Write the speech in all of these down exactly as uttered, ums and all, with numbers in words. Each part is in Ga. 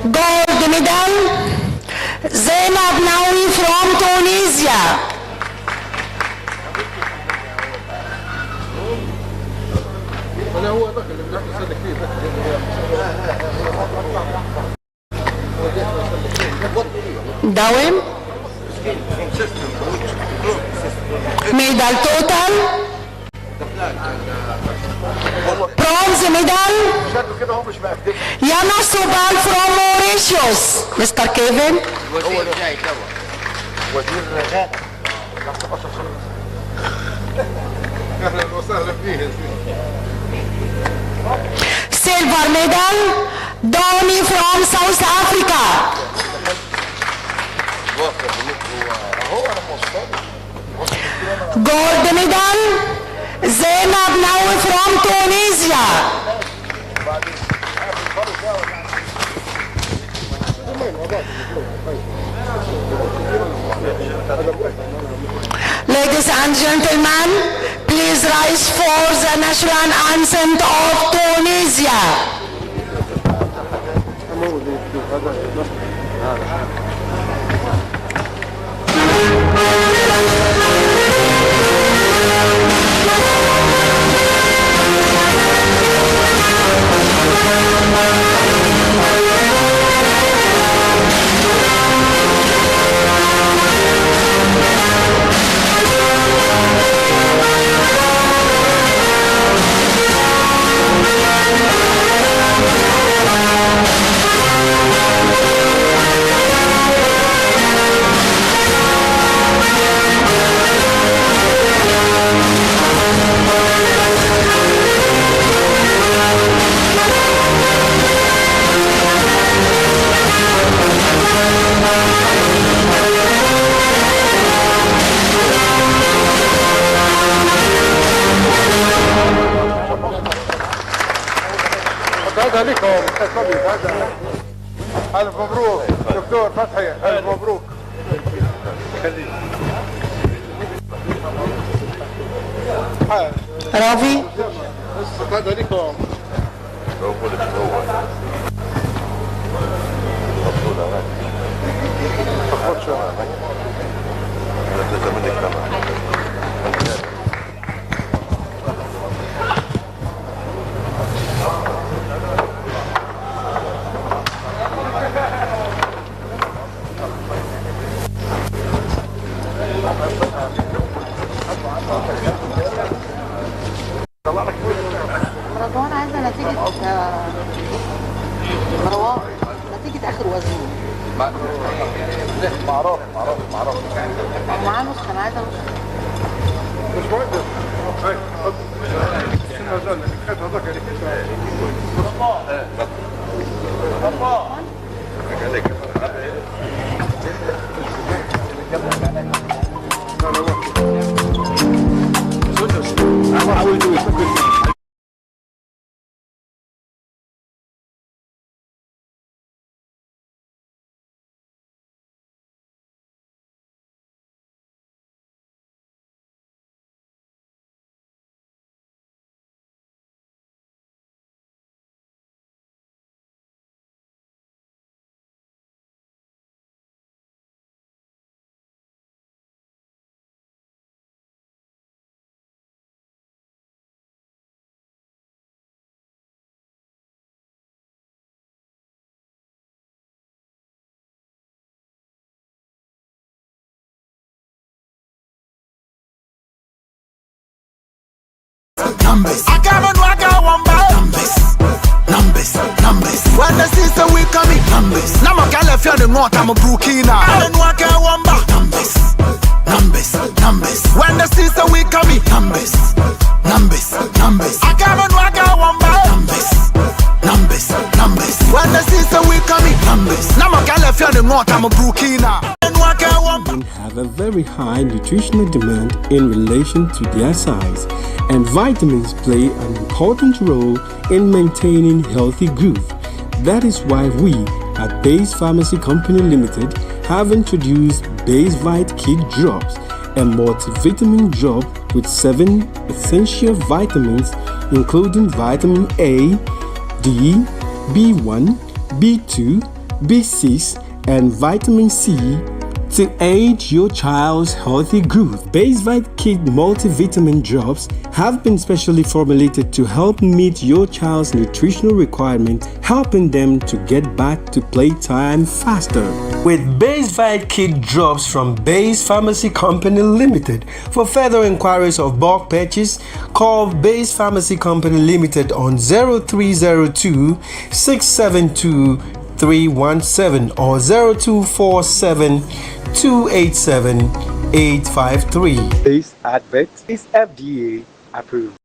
Gold medal, Zainab Nawi from Tunisia. Dawem. Medal total. Bronze medal. Yana Sobal from Mauritius. Mister Kevin. وزير جاي توا. وزير جاي. أهلًا وسهلًا فيه. Silver medal, Donny from South Africa. Gold medal, Zainab Nawi from Tunisia. Ladies and gentlemen, please rise for the national anthem of Tunisia. هذا لكم. ألف مبروك دكتور فتحي، ألف مبروك. Ravi. هذا لكم. رضوان عايزة نتيجة، آه، رضوان، نتيجة آخر وزن. ما، ما أعرف، ما أعرف، ما أعرف. معاه نسخة، أنا عايزة نسخة. مش مهم. هاي، حط. استنى، استنى. هات هذاك اللي كنت. Numbers. Numbers. Numbers. Numbers. When they see say we coming. Numbers. Numbers. Numbers. Numbers. When they see say we coming. Numbers. Numbers. Numbers. Numbers. Numbers. When they see say we coming. Numbers. Children have a very high nutritional demand in relation to their size, and vitamins play an important role in maintaining healthy growth. That is why we at Base Pharmacy Company Limited have introduced Basevite Kid Drops, a multivitamin drop with seven essential vitamins, including vitamin A, D, B one, B two, B six, and vitamin C to aid your child's healthy growth. Basevite Kid multivitamin drops have been specially formulated to help meet your child's nutritional requirement, helping them to get back to playtime faster. With Basevite Kid drops from Base Pharmacy Company Limited, for further inquiries of bulk purchase, call Base Pharmacy Company Limited on zero three zero two, six seven two, three one seven or zero two four seven, two eight seven, eight five three. This advert is F D A approved.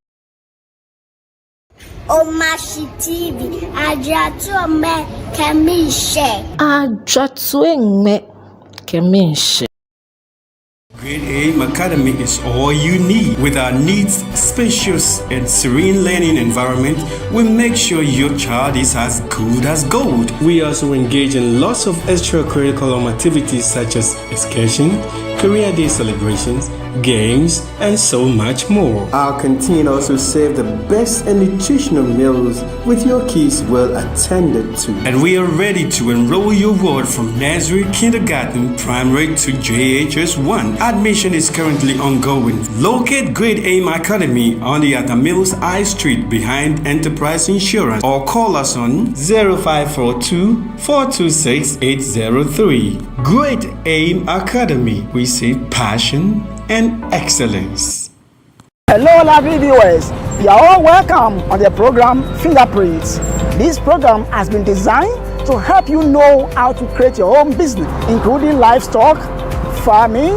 Omashi T V, ajwatso ŋmɛ kɛ miishɛɛ. Ajwatso ŋmɛ kɛ miishɛɛ. Great Aim Academy is all you need. With our neat, spacious, and serene learning environment, we make sure your child is as good as gold. We also engage in lots of extracurriculum activities such as excursion, career day celebrations, games, and so much more. Our canteen also serve the best and nutritional meals with your kids well attended to. And we are ready to enroll your ward from nursery, kindergarten, primary to J H S one. Admission is currently ongoing. Locate Great Aim Academy on the Atta Mills High Street behind Enterprise Insurance or call us on zero five four two, four two six, eight zero three. Great Aim Academy, we see passion and excellence. Hello, lovely viewers. You are all welcome on the program Fingerprints. This program has been designed to help you know how to create your own business, including livestock, farming,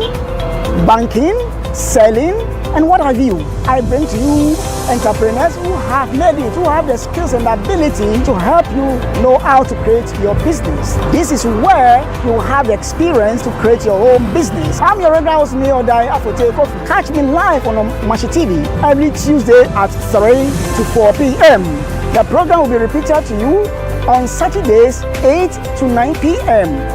banking, selling, and what have you. I bring to you entrepreneurs who have made it, who have the skills and ability to help you know how to create your business. This is where you have the experience to create your own business. I'm your regular host, Nii Odai Afotey Kofi. Catch me live on Omashi T V every Tuesday at three to four p.m. The program will be repeated to you on Saturdays, eight to nine p.m.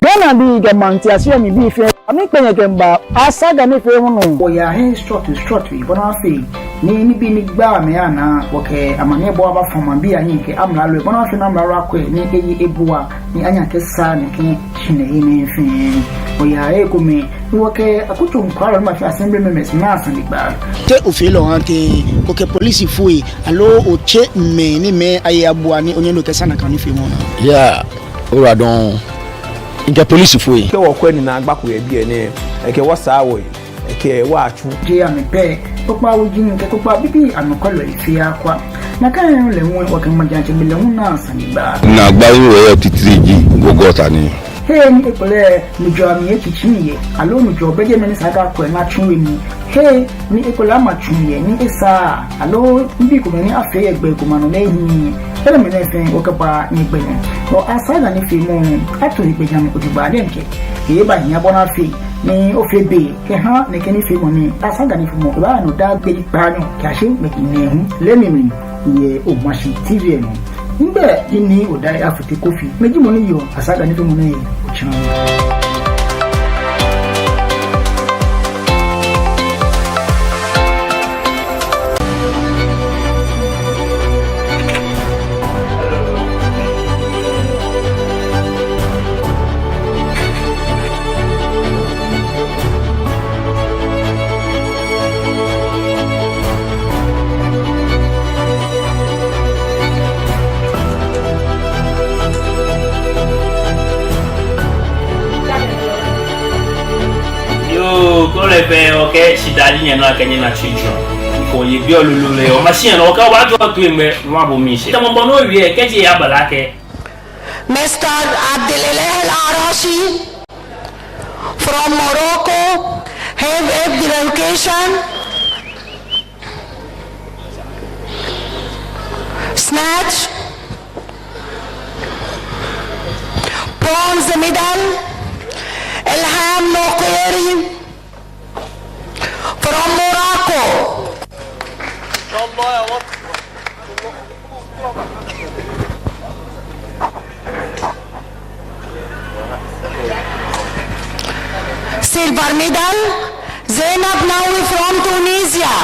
Ghanabii kɛ maŋtiase mli bii fɛɛ, amɛkpɛ nyɛ kɛmiiba Asaga nifeemɔ nɔ. Wɔyaa he srɔtoi srɔtoi bɔ ni afee ni nibii ni gbaa mɛi anaa, wɔkɛ amaniɛbɔɔ abafɔ maŋbii ahiɛ kɛ amralo, bɔ ni afee ni amralo akwɛ ni eye ebua ni anyɛ akɛsaa nɛkɛ shihilɛi nɛɛ fɛɛ. Wɔyaa he komɛi ni wɔkɛ akutso nɔkwɛlɔi ni ma fee assembly members naa sane gba. Te ofeɔ lɛ ohaa tɛŋŋ, okɛ polisifoi aloo otsɛɔ mɛi ni amɛye abua ni onyɛ ni okɛsaa nakai nifeemɔ nɛɛ? Yeah. Ora dɔŋŋ. Mikɛ polisifoi. Kɛ wɔkwɛ ni naagba ko yɛ biɛ nɛɛ, ekɛ wɔ saa wɔyi, ekɛ wɔ atsu. Jeee amɛ pɛ, kpokpaa wuji kɛ kpokpaa bibii anɔkwɛlɔi fɛɛ akwa. Nakai nɔŋŋ lɛ hu wɔkɛ maŋtsɛmɛi lɛ hu naa sane gba. Naagbai ni wɔyɔɔ titri ji wɔ gɔta nɛɛ. He ni ekolɛ nujɔɔ mli etsitsi yɛ, aloo nujɔɔ bɛ jɛmɛ ni esa akɛ akwɛ ni atsu lɛ mli. He ni ekolɛ ama tsu yɛ ni esaaa, aloo nibii komɛi ni afee yɛ gbɛ ko ma nɔ lɛ ehiii. Enɛɛmɛi fɛɛ wɔkɛbaa nyɛgbɛ nɔ. Wɔ Asaga nifeemɔ, ato egbɛjianɔ jogbaŋŋ diɛŋtsɛ. Ebaahia bɔ ni afee ni ofee be kɛha nɛkɛ nifeemɔ nɛɛ. Asaga nifeemɔ, ebaa nɔ daa gbi ni kpaanyɔ kɛyashi ŋmɛji nɛɛhu lɛ mli yɛ Omashi T V nɔ. Migbɛi ji Nii Odai Afotey Kofi, mi ji mɔ ni yɔɔ Asaga nifeemɔ nɛɛ he otsiaŋ. Yoo, kɛ ole fɛɛ, okɛ shidaa ji nyɛnɔ akɛ nyɛna children. Kɛ oye biɛ lolo lɛ, Omashi nɛɛ, okɛ obaajɔ toi ŋmɛ, nɔ abɔ miishɛɛ. Tamɔ bɔ ni owie, kɛji eyabala akɛ. Mister Abdeleleh El Arashi from Morocco, have, have the education. Snatch, bronze medal, Elham Nokoyeri from Morocco. Silver medal, Zainab Nawi from Tunisia.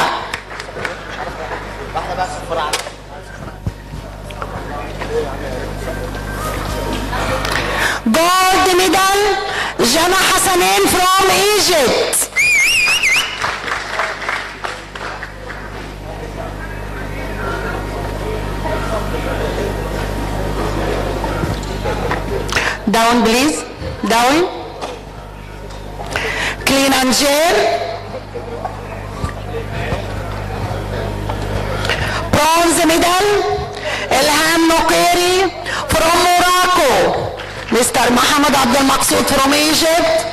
Egypt. Down, please. Down. Clean and jerk. Bronze medal, Ilham Noqeiri from Morocco. Mister Mohamed Abdel Maksud from Egypt.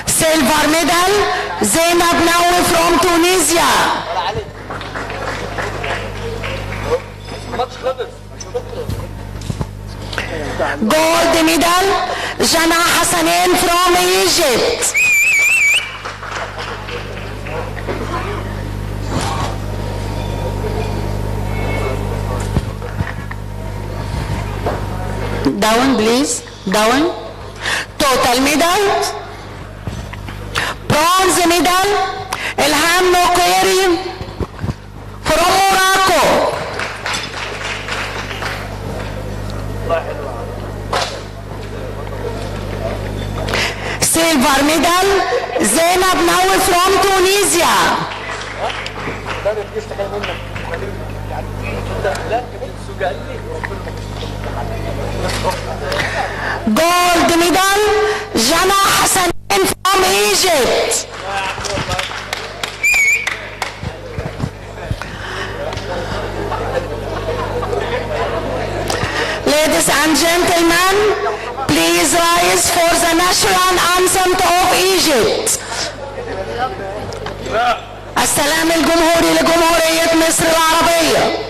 Silver medal, Zainab Naoui from Tunisia. Gold medal, Jana Hassanein from Egypt. Down, please. Down. Total medal. Bronze medal, Ilham Noqeiri from Morocco. Silver medal, Zainab Naoui from Tunisia. Gold medal, Jana Hassanein from Egypt. Ladies and gentlemen, please rise for the national anthem of Egypt. السلام الجمهوري لجمهورية مصر العربية.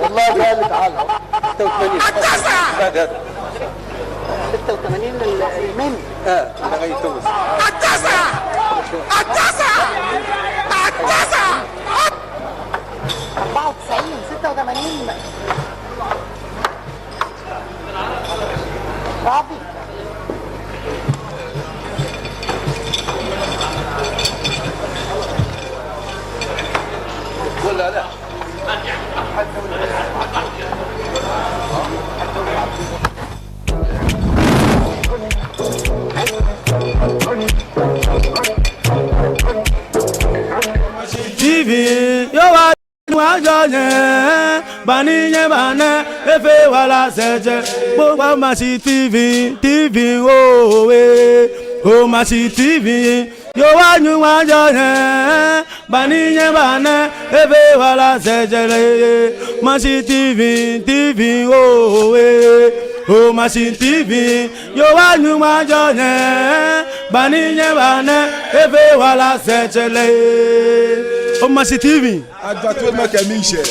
والله ده اللي تعالى. ستة وثمانين. لا، ده، ده. ستة وثمانين ال-، المين. آه، ده غير تونس. أربعة وتسعين، ستة وثمانين. رابي. ولا لا؟ T V, yo wa. Ŋmajɔ nyɛ, bani nyɛbanɛ, efee wala sɛɛtsɛlɛ. Kpokpaa Omashi T V, T V ooo, ee. Omashi T V, yo wa Nyɔŋmɔ ajɔɔ nyɛ, bani nyɛbanɛ, efee wala sɛɛtsɛlɛ. Omashi T V, T V ooo, ee. Omashi T V, yo wa Nyɔŋmɔ ajɔɔ nyɛ, bani nyɛbanɛ, efee wala sɛɛtsɛlɛ. Omashi T V. Ajɔɔ too mɛi kɛ miishɛɛ.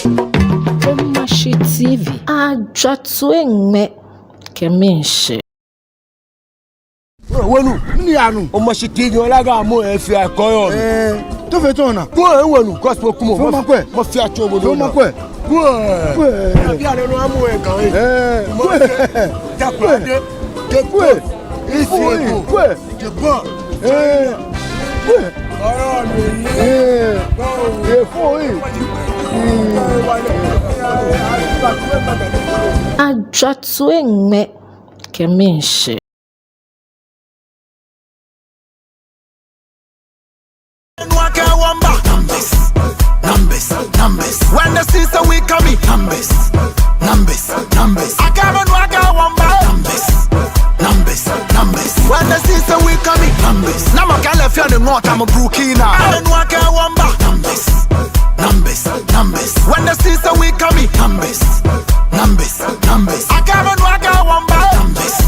Omashi T T V. Ajwatso eŋmɛ kɛ miishɛɛ. Wonu, ni anu. O ma shi ti ni olaga mo e fi akoyo. Eh, to fe to na. Ko e wonu, ko spo kumo. Fo ma kwe. Mo fi acho mo. Fo ma kwe. Kwe. Kwe. Abi ale no amu e kan e. Eh, kwe. Ja kwe de. Ke kwe. Isi e ko. Kwe. Ke kwe. Eh. Kwe. Oro ni. Eh. Ke fo e. Ajwatso eŋmɛ kɛ miishɛɛ. Numbers, numbers, numbers. When the sister we come in, numbers, numbers, numbers. I got a numbers, numbers, numbers, numbers. When the sister we come in, numbers. Now my girl, if you're the north, I'm a Burkina. I don't want numbers, numbers, numbers. When the sister we come in, numbers, numbers, numbers. I got a numbers,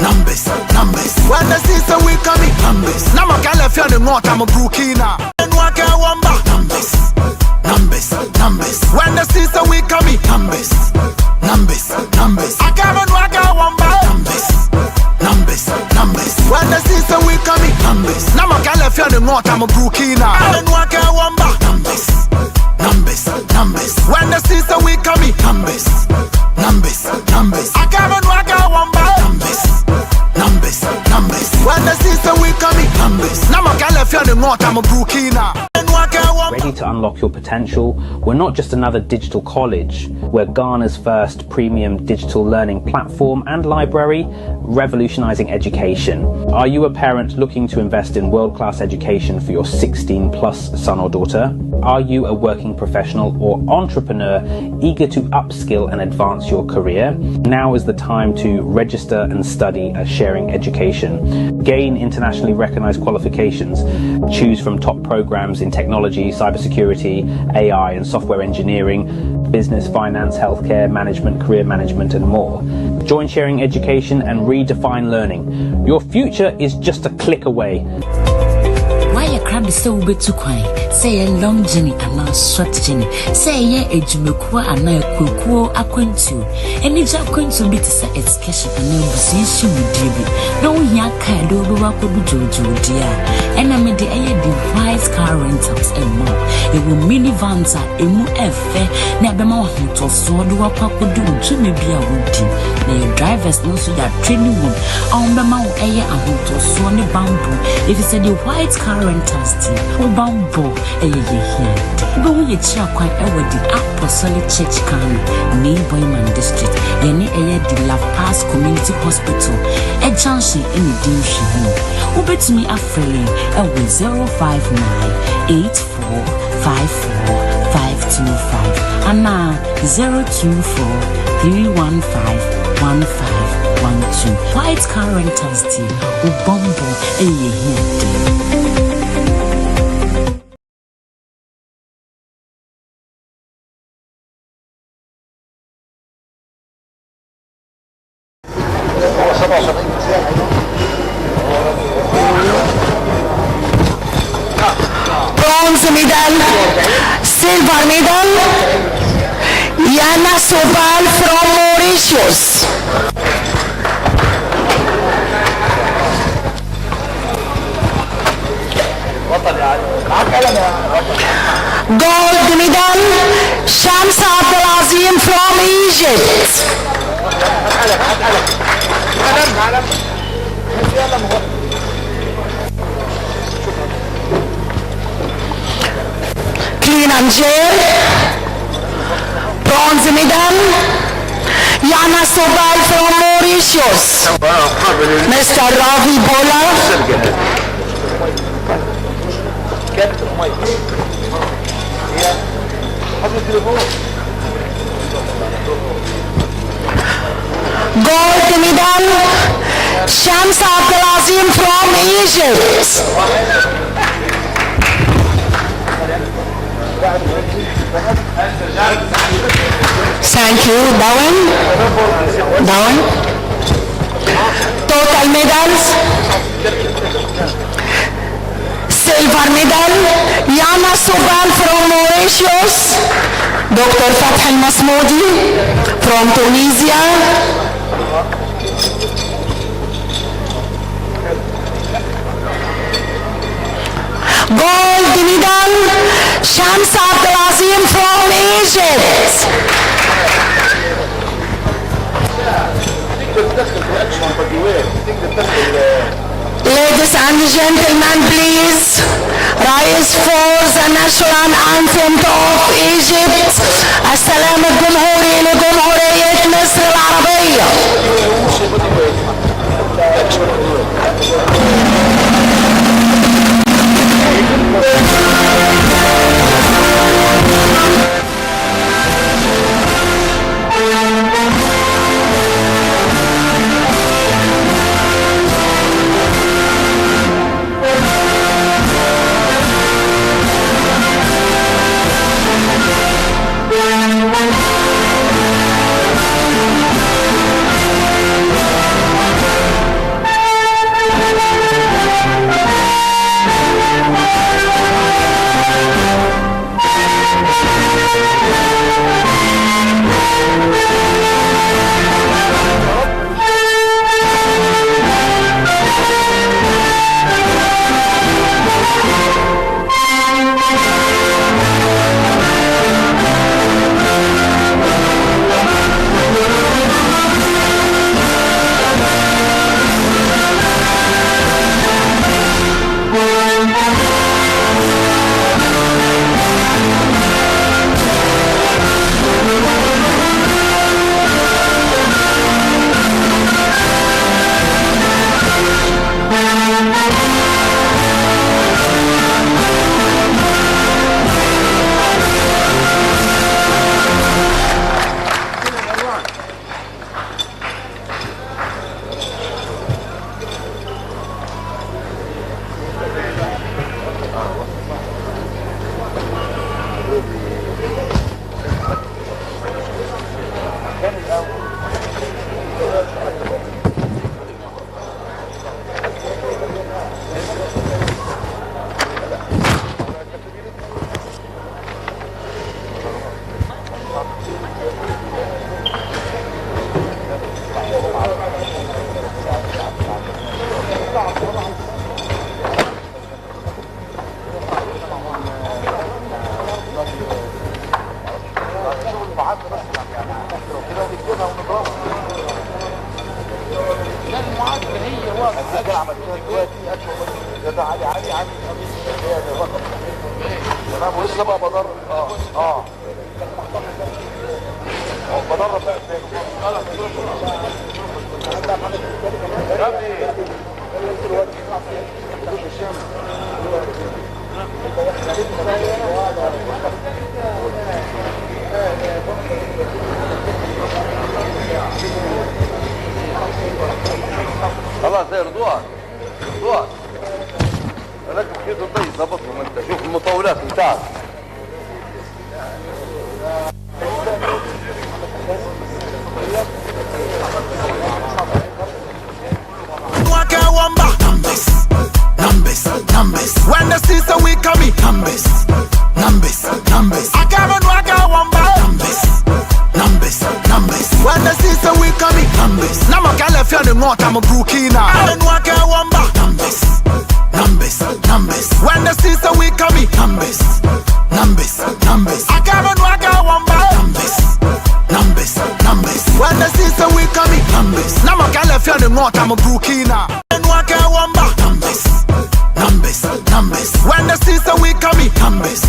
numbers, numbers. When the sister we come in, numbers. Now my girl, if you're the north, I'm a Burkina. Numbers, numbers, numbers. When the sister we come in, numbers, numbers, numbers. I got a numbers, numbers, numbers. When the sister we come in, numbers. Now my girl, if you're the north, I'm a Burkina. Numbers, numbers, numbers. When the sister we come in, numbers, numbers, numbers. I got a numbers, numbers, numbers. When the sister we come in, numbers. Now my girl, if you're the north, I'm a Burkina. Ready to unlock your potential? We're not just another digital college. We're Ghana's first premium digital learning platform and library, revolutionizing education. Are you a parent looking to invest in world-class education for your sixteen-plus son or daughter? Are you a working professional or entrepreneur eager to upskill and advance your career? Now is the time to register and study at Sharing Education. Gain internationally recognized qualifications. Choose from top programs in technology, cybersecurity, A I, and software engineering, business, finance, healthcare, management, career management, and more. Join Sharing Education and redefine learning. Your future is just a click away. Woayɛ krado sɛ wubetu kwan, sɛ ɛyɛ long journey anaa short journey, sɛ ɛyɛ adwumakuo anaa akuokuo akwantuo, anigye akwantuo bi te sɛ excursion anaa abusua nhyiamudie bi, na wohia kaa a ɛde wo bɛba akɔdu dwoodwoo deɛ a, ɛna mede ɛyɛ The White Car Rentals ɛma wo. Yɛwɔ minivans a emu ɛfɛ na ɛbɛma wo ahotɔsoɔ de wo akɔ akɔdu wo dwuma bi a wodi. Na yɛ drivers no nso yɛatrain wɔn a wɔbɛma wo ɛyɛ ahotɔsoɔ ne bammɔ, ɛfiri sɛ The White Car Rentals deɛ, wo bammɔ ɛyɛ yɛn ahiade. Wobɛhu yɛn akyiri kwan ɛwɔ The Apostolic Church Ghana, Nii Boyman District, yɛne ɛyɛ The Love Pass Community Hospital junction ɛna ɛdi nhwɛanim. Wobɛtumi afrɛ yɛn ɛwɔ zero five nine eight four five four five two five anaa zero two four three one five one five one two. White Car Rentals deɛ, wo bammɔ ɛyɛ yɛn ahiade. Bronze medal, silver medal, Yana Sobal from Mauritius. Gold medal, Shams Abdulazim from Egypt. Clean and jerk. Bronze medal, Yana Sobal from Mauritius. Mister Ravi Bola. Gold medal, Shams Abdulazim from Egypt. Thank you. That one. That one. Total medals. Silver medal, Yana Sobal from Mauritius. Doctor Fathi Masmoudi from Tunisia. Gold medal, Shams Abdel Azim from Egypt. Ladies and gentlemen, please rise for the national anthem of Egypt. السلام الجمهوري لجمهورية مصر العربية. خلاص، يا رضوان. رضوان. انا كيف تطيب، ظبطهم انت، شوف المطولات بتاعك. Waka wamba. Numbers, numbers, numbers. When they see sɛ we coming. Numbers, numbers, numbers. Akaba waka wamba. Numbers, numbers, numbers. When they see sɛ we coming. Numbers. Na mɔ kɛlɛ fia ne ŋɔ tamɔ Burkina. Waka wamba. Numbers, numbers, numbers. When they see sɛ we coming. Numbers, numbers, numbers. Akaba waka wamba. Numbers, numbers, numbers. When they see sɛ we coming. Numbers. Na mɔ kɛlɛ fia ne ŋɔ tamɔ Burkina. Waka wamba. Numbers, numbers, numbers. When they see sɛ we coming. Numbers,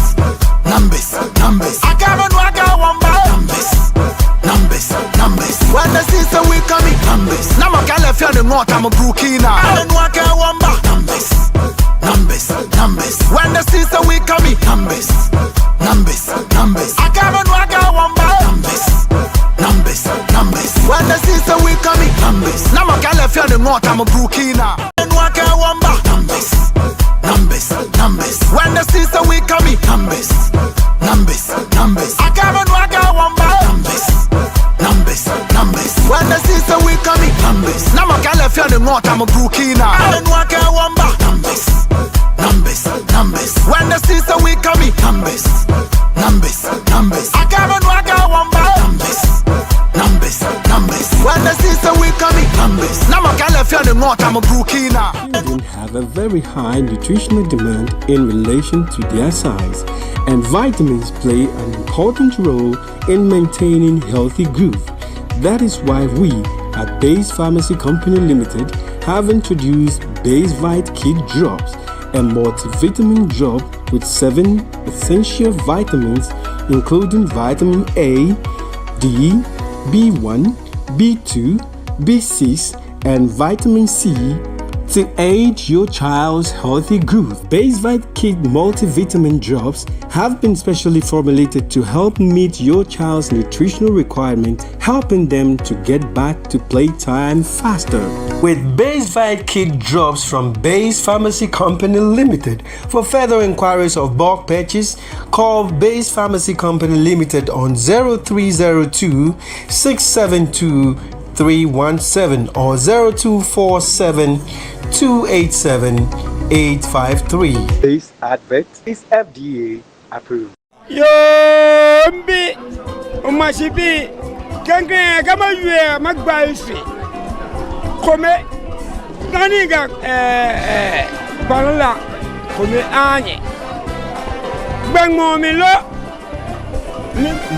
numbers, numbers. Akaba waka wamba. Numbers, numbers, numbers. When they see sɛ we coming. Numbers. Na mɔ kɛlɛ fia ne ŋɔ tamɔ Burkina. Waka wamba. Numbers, numbers, numbers. When they see sɛ we coming. Numbers, numbers, numbers. Akaba waka wamba. Numbers, numbers, numbers. When they see sɛ we coming. Numbers. Na mɔ kɛlɛ fia ne ŋɔ tamɔ Burkina. Waka wamba. Numbers, numbers, numbers. When they see sɛ we coming. Numbers, numbers, numbers. Akaba waka wamba. Numbers, numbers, numbers. When they see sɛ we coming. Numbers. Na mɔ kɛlɛ fia ne ŋɔ tamɔ Burkina. Waka wamba. Numbers, numbers, Numbers. When they see say we coming, numbers, numbers, numbers. I can't run, I can't one by. Numbers, numbers, numbers. When they see say we coming, numbers. Now I'm gonna feel the north, I'm a Burkina. Children have a very high nutritional demand in relation to their size, and vitamins play an important role in maintaining healthy growth. That is why we at Base Pharmacy Company Limited have introduced Basevite Kid Drops, a multivitamin drop with seven essential vitamins, including vitamin A, D, B one, B two, B six, and vitamin C to aid your child's healthy growth. Basevite Kid multivitamin drops have been specially formulated to help meet your child's nutritional requirement, helping them to get back to playtime faster. With Basevite Kid Drops from Base Pharmacy Company Limited, for further inquiries of bulk purchase, call Base Pharmacy Company Limited on zero three zero two, six seven two, three one seven or zero two four seven, two eight seven, eight five three. This advert is F D A approved. Yoo, mibi Omashi bii, klɛŋklɛŋ kɛ mawie, magba history. Kome, kani ga, eh, eh, gbalala, kome anyi. Gbɛŋmɔ mi lo.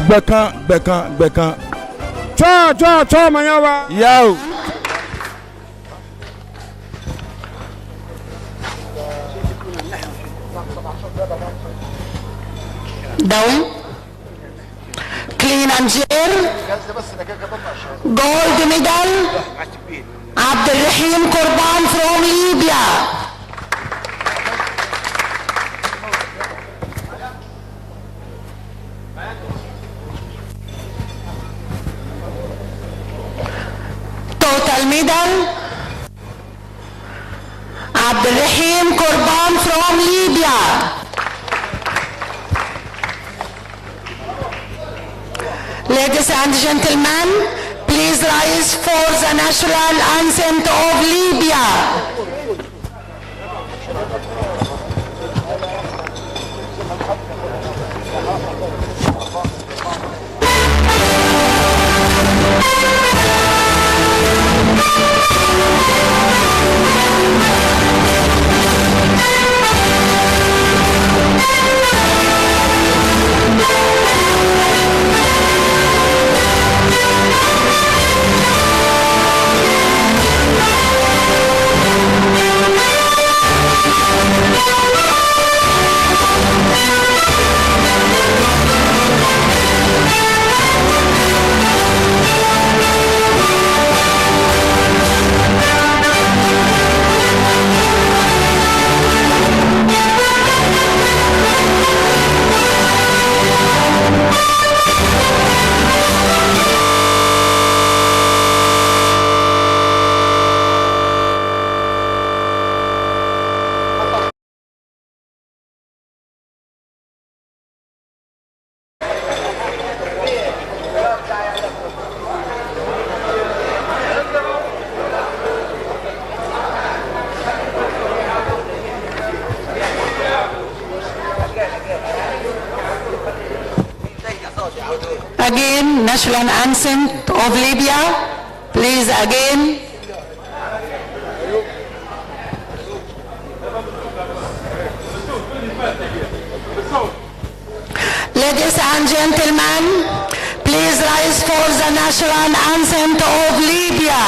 Gbɛkaŋ, gbɛkaŋ, gbɛkaŋ. Tswa, tswa, tswa, manyɛ wa. Yao. Dawu. Clean and jerk. Gold medal. Abdurrahim Kurban from Libya. Total medal, Abdurrahim Kurban from Libya. Ladies and gentlemen, please rise for the national anthem of Libya. Again, national anthem of Libya. Please, again. Ladies and gentlemen, please rise for the national anthem of Libya.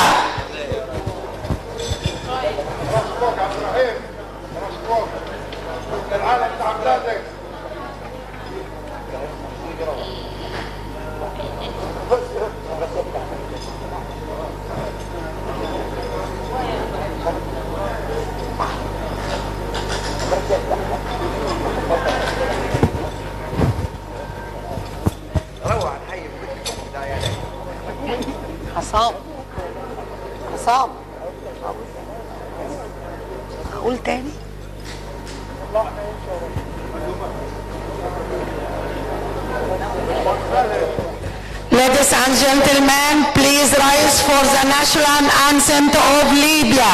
عصام. عصام. قول تاني. Ladies and gentlemen, please rise for the national anthem of Libya.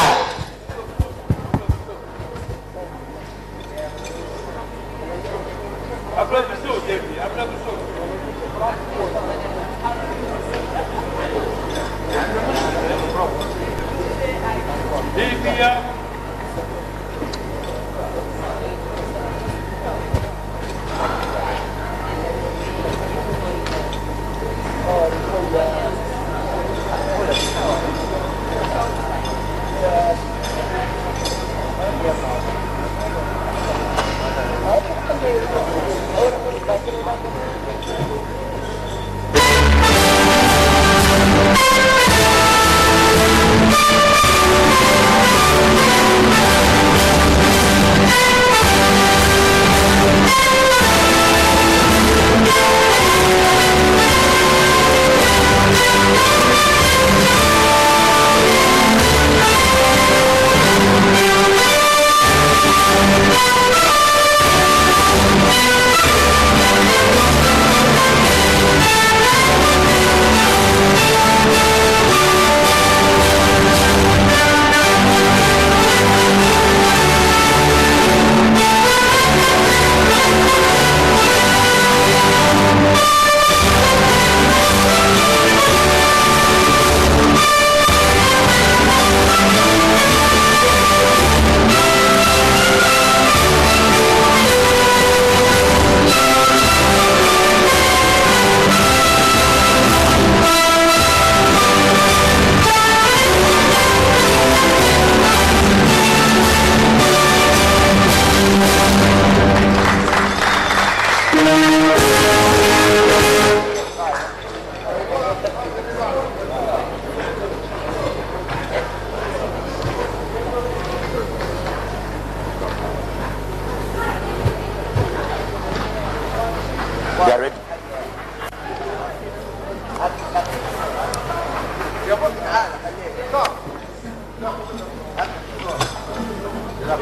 I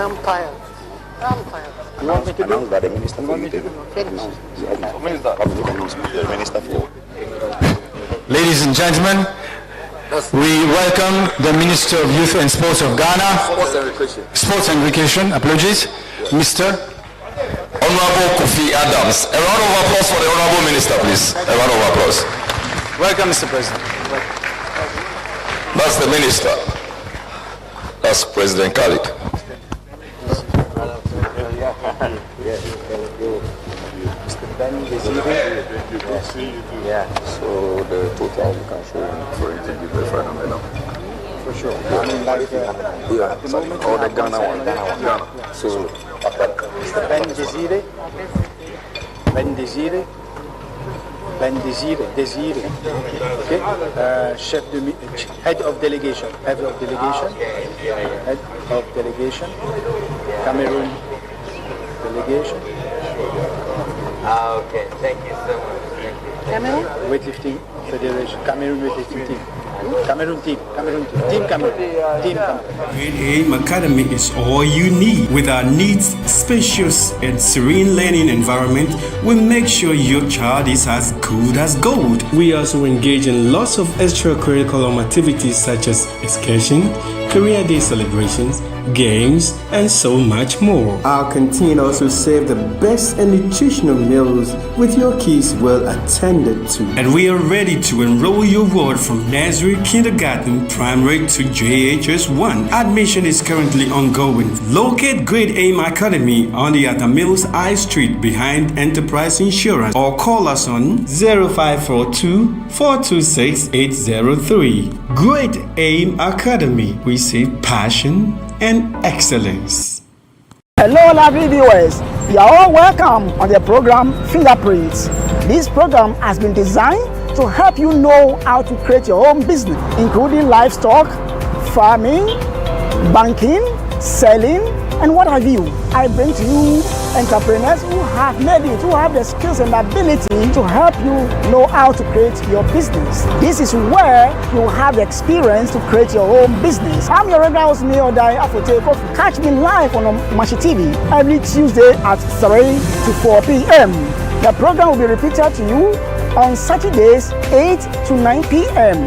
am tired. I am tired. You want me to do? Announced by the minister for youth. Finish. Announce. Minister. Public announcement. The minister for. Ladies and gentlemen, we welcome the Minister of Youth and Sports of Ghana. Sports and Recreation. Sports and Recreation, apologies. Mister Honorable Kofi Adams. A round of applause for the Honorable Minister, please. A round of applause. Welcome, Mister President. That's the minister. That's President Khalid. Mister Ben Desire. Good to see you too. Yeah. So the total you can show him for him to give the final medal. For sure. I mean, like, uh, yeah, at the moment, all the Ghana one. Ghana one. Ghana. So Mister Ben Desire. Ben Desire. Ben Desire. Desire. Okay. Uh, chef de mi-, head of delegation. Head of delegation. Head of delegation. Cameroon delegation. Ah, okay. Thank you so much. Thank you. Cameroon? Weightlifting Federation, Cameroon weightlifting team. Cameroon team, Cameroon team, Team Cameroon, Team Cameroon. Great Aim Academy is all you need. With our neat, spacious, and serene learning environment, we make sure your child is as good as gold. We also engage in lots of extracurriculum activities such as excursion, career day celebrations, games, and so much more. Our canteen also serve the best and nutritional meals with your kids well attended to. And we are ready to enroll your ward from nursery, kindergarten, primary to J H S one. Admission is currently ongoing. Locate Great Aim Academy on the Atta Mills High Street behind Enterprise Insurance or call us on zero five four two, four two six, eight zero three. Great Aim Academy, we see passion and excellence. Hello, lovely viewers. You are all welcome on the program Fingerprints. This program has been designed to help you know how to create your own business, including livestock, farming, banking, selling, and what have you. I bring to you entrepreneurs who have made it, who have the skills and ability to help you know how to create your business. This is where you have the experience to create your own business. I'm your regular host, Nii Odai Afotey Kofi. Catch me live on Omashi T V every Tuesday at three to four p.m. The program will be repeated to you on Saturdays, eight to nine p.m.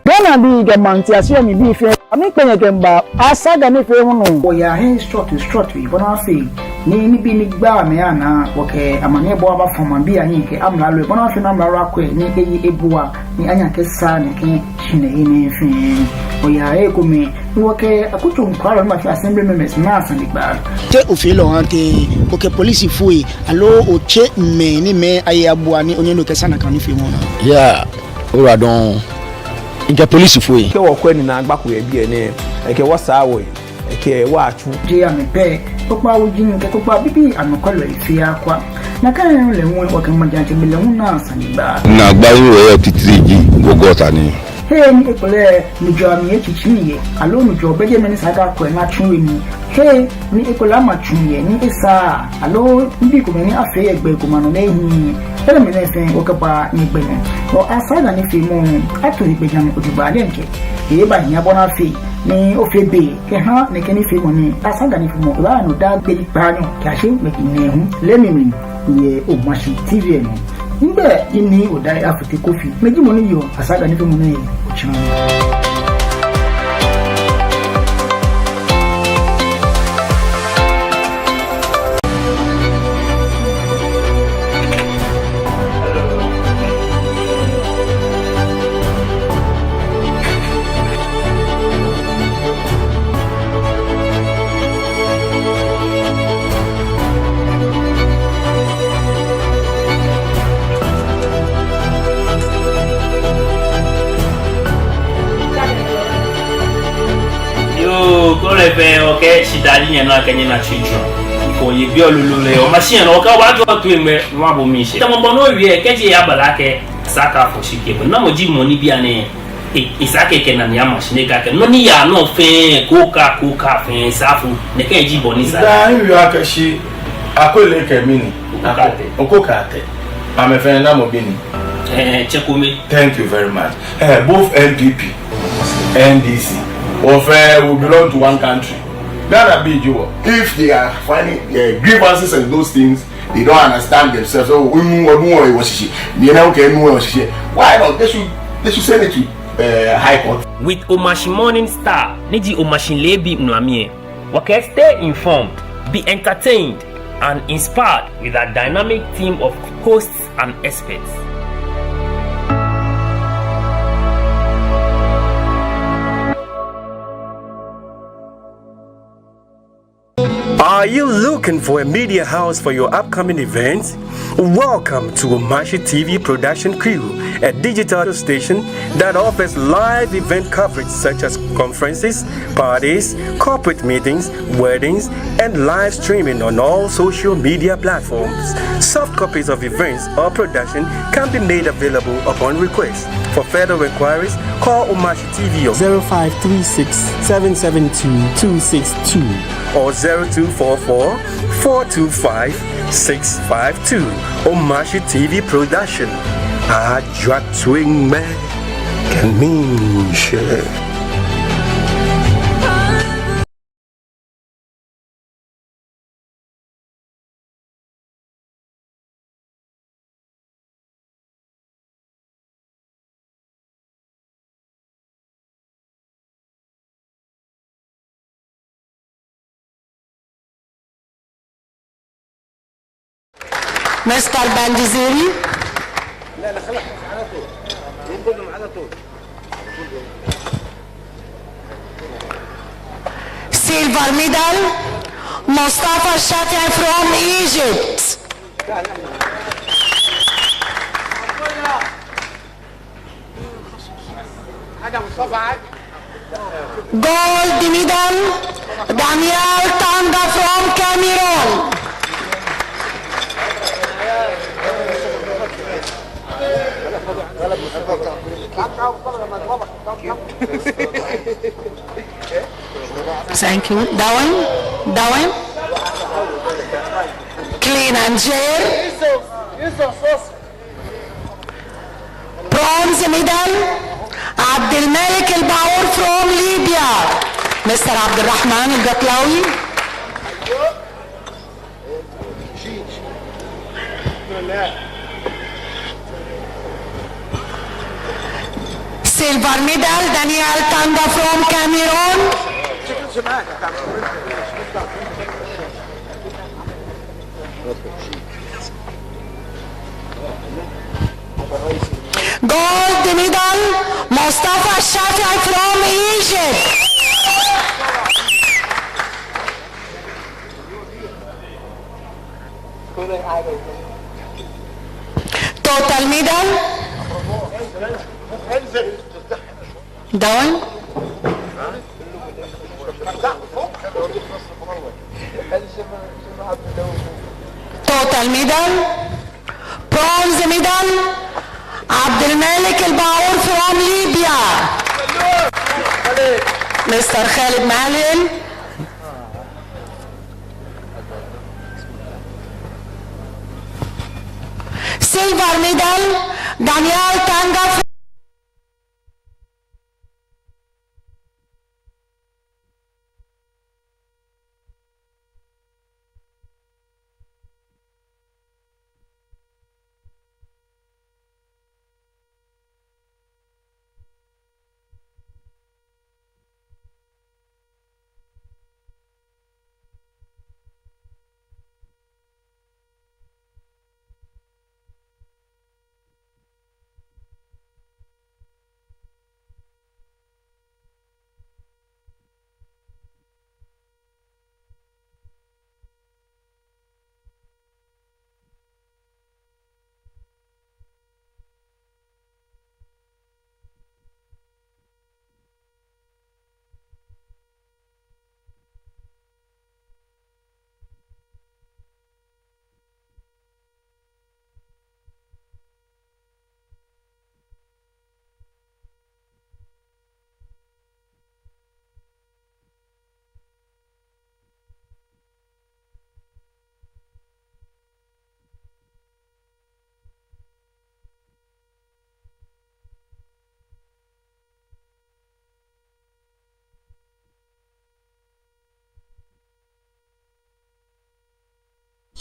Ghanabii kɛ maŋtiase mli bii fɛɛ, amɛkpee nyɛ kɛmiiba Asaga nifeemɔ nɔ. Wɔyaa he srɔtoi srɔtoi bɔ ni afee ni nibii ni gbaa mɛi anaa, wɔkɛ amaniɛbɔɔ abafɔ maŋbii ahiɛ kɛ amralo, bɔ ni afee ni amralo akwɛ ni eye ebua ni anyɛ akɛsaa nɛkɛ shihilɛi nɛɛ fɛɛ. Wɔyaa he kome ni wɔkɛ akutso nɔkwɛlɔi ni bafee assembly members naa sanegbaa. Te ofeɔ lɛ ohaa tɛŋŋ, okɛ polisifoi aloo otsɛ mɛi ni amɛye abua ni onyɛ ni okɛsaa nakai nifeemɔ nɛɛ? Yeah. Ora dɔŋŋ. Mikɛ polisifoi. Kɛ wɔkwɛ ni naagba ko yɛ biɛ nɛɛ, ekɛ wɔ saa wɔyi, ekɛ wɔ atsu. Jeee amɛ pɛ, kpokpaa wuji kɛ kpokpaa bibii anɔkwɛlɔi fɛɛ akwa. Nakai nɔŋŋ lɛ hu wɔkɛ maŋtsɛmɛi lɛ hu naa sanegbaa. Naagbai ni wɔyɔɔ titri ji gɔgɔta ni. He ni ekolɛ nujɔɔ amli etsitsi yɛ, aloo nujɔɔ bɛ jɛmɛ ni esa akɛ akwɛ ni atsu he nii. He ni ekolɛ ama tsu yɛ ni esaaa, aloo nibii komɛi ni afee yɛ gbɛ ko ma nɔ ni ehiii. Enɛɛmɛi fɛɛ wɔkɛbaa nyɛgbɛ nɔ. Wɔ Asaga nifeemɔ ato he gbɛjianɔ jogbaŋŋ diɛŋtsɛ. Ebahia bɔ ni afee ni ofee be kɛha nɛkɛ nifeemɔ nɛɛ. Asaga nifeemɔ ebaaya nɔ daa gbi kpaanyɔ kɛyashi ŋmɛji nɛɛhu lɛ mli mli yɛ Omashi T V lɛ nɔ. Migbɛi ji Nii Odai Afotey Kofi. Mi ji mɔ ni yɔɔ Asaga nifeemɔ nɛɛ he otsiɔ. Yoo, kɛ ole fɛɛ, okɛ shidaa ji nyɛnɔ akɛ nyɛna tsui jurɔ. Kɛ oye biɛ lolo lɛ, Omashi nɔ, okɛ obaajɔ toi ŋmɛ, ni wɔbo miishɛɛ. Tamɔ bɔ ni owie, kɛji eyabala akɛ, esa akɛ afɔ shi kɛ bo. Namɔ ji mɔ ni bianɛ, e, esa akɛ ekɛ enane ama shi ni ekɛɛ akɛ, nɔ ni yaa nɔ fɛɛ, ko ka, ko ka fɛɛ, esa afɔ, nɛkɛ ji bɔ ni sa. Daa, miwie akɛ shi, Akwele kɛ mɛni? Oko Kaate. Oko Kaate. Amɛfɛɛ namɔ bi ni? Eh, Chekome. Thank you very much. Eh, both N P P, N D C, wɔfɛɛ, we belong to one country. Ghanabii ji wɔ. If they are finding, eh, grievances and those things, they don't understand themselves. Oh, enu, enu, enu, enu, shishi. They now can enu, enu, shishi. Why not? They should, they should send it to, eh, High Court. With Omashi Morning Star, ni ji Omashi Leebi Nlami lɛ. Wɔkɛɛ stay informed, be entertained, and inspired with our dynamic team of hosts and experts. Are you looking for a media house for your upcoming events? Welcome to Omashi T V production crew, a digital station that offers live event coverage such as conferences, parties, corporate meetings, weddings, and live streaming on all social media platforms. Soft copies of events or production can be made available upon request. For further inquiries, call Omashi T V on zero five three six, seven seven two, two six two or zero two four four, four two five, six five two. Omashi T V production. Ajwa tweng mɛ kɛ miishɛɛ. Mister Banjiziri. Silver medal, Mustafa Shafi'i from Egypt. Gold medal, Daniel Tanda from Cameroon. Thank you. That one? That one? Clean and jerk. Bronze medal, Abdul Malik Al Baour from Libya. Mister Abdul Rahman Al Gatlawi. Silver medal, Daniel Tanda from Cameroon. Gold medal, Mustafa Shafi'i from Egypt. Total medal. Down. Total medal. Bronze medal. Abdul Malik Al Baour from Libya. Mister Khalid Mahlil. Silver medal, Daniel Tanga.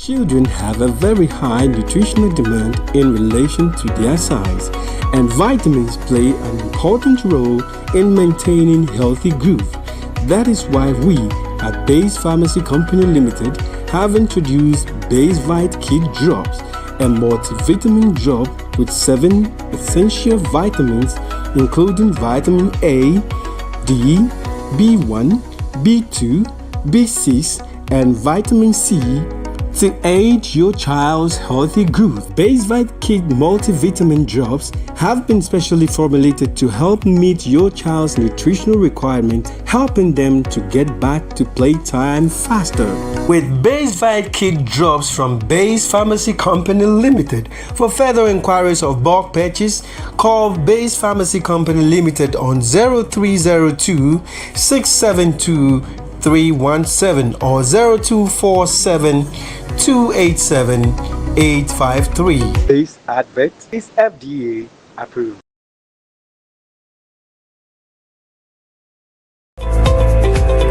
Children have a very high nutritional demand in relation to their size, and vitamins play an important role in maintaining healthy growth. That is why we at Base Pharmacy Company Limited have introduced Basevite Kid Drops, a multivitamin drop with seven essential vitamins, including vitamin A, D, B one, B two, B six, and vitamin C to aid your child's healthy growth. Basevite Kid multivitamin drops have been specially formulated to help meet your child's nutritional requirement, helping them to get back to playtime faster. With Basevite Kid Drops from Base Pharmacy Company Limited, for further inquiries of bulk purchase, call Base Pharmacy Company Limited on zero three zero two, six seven two, three one seven or zero two four seven, two eight seven, eight five three. This advert is F D A approved.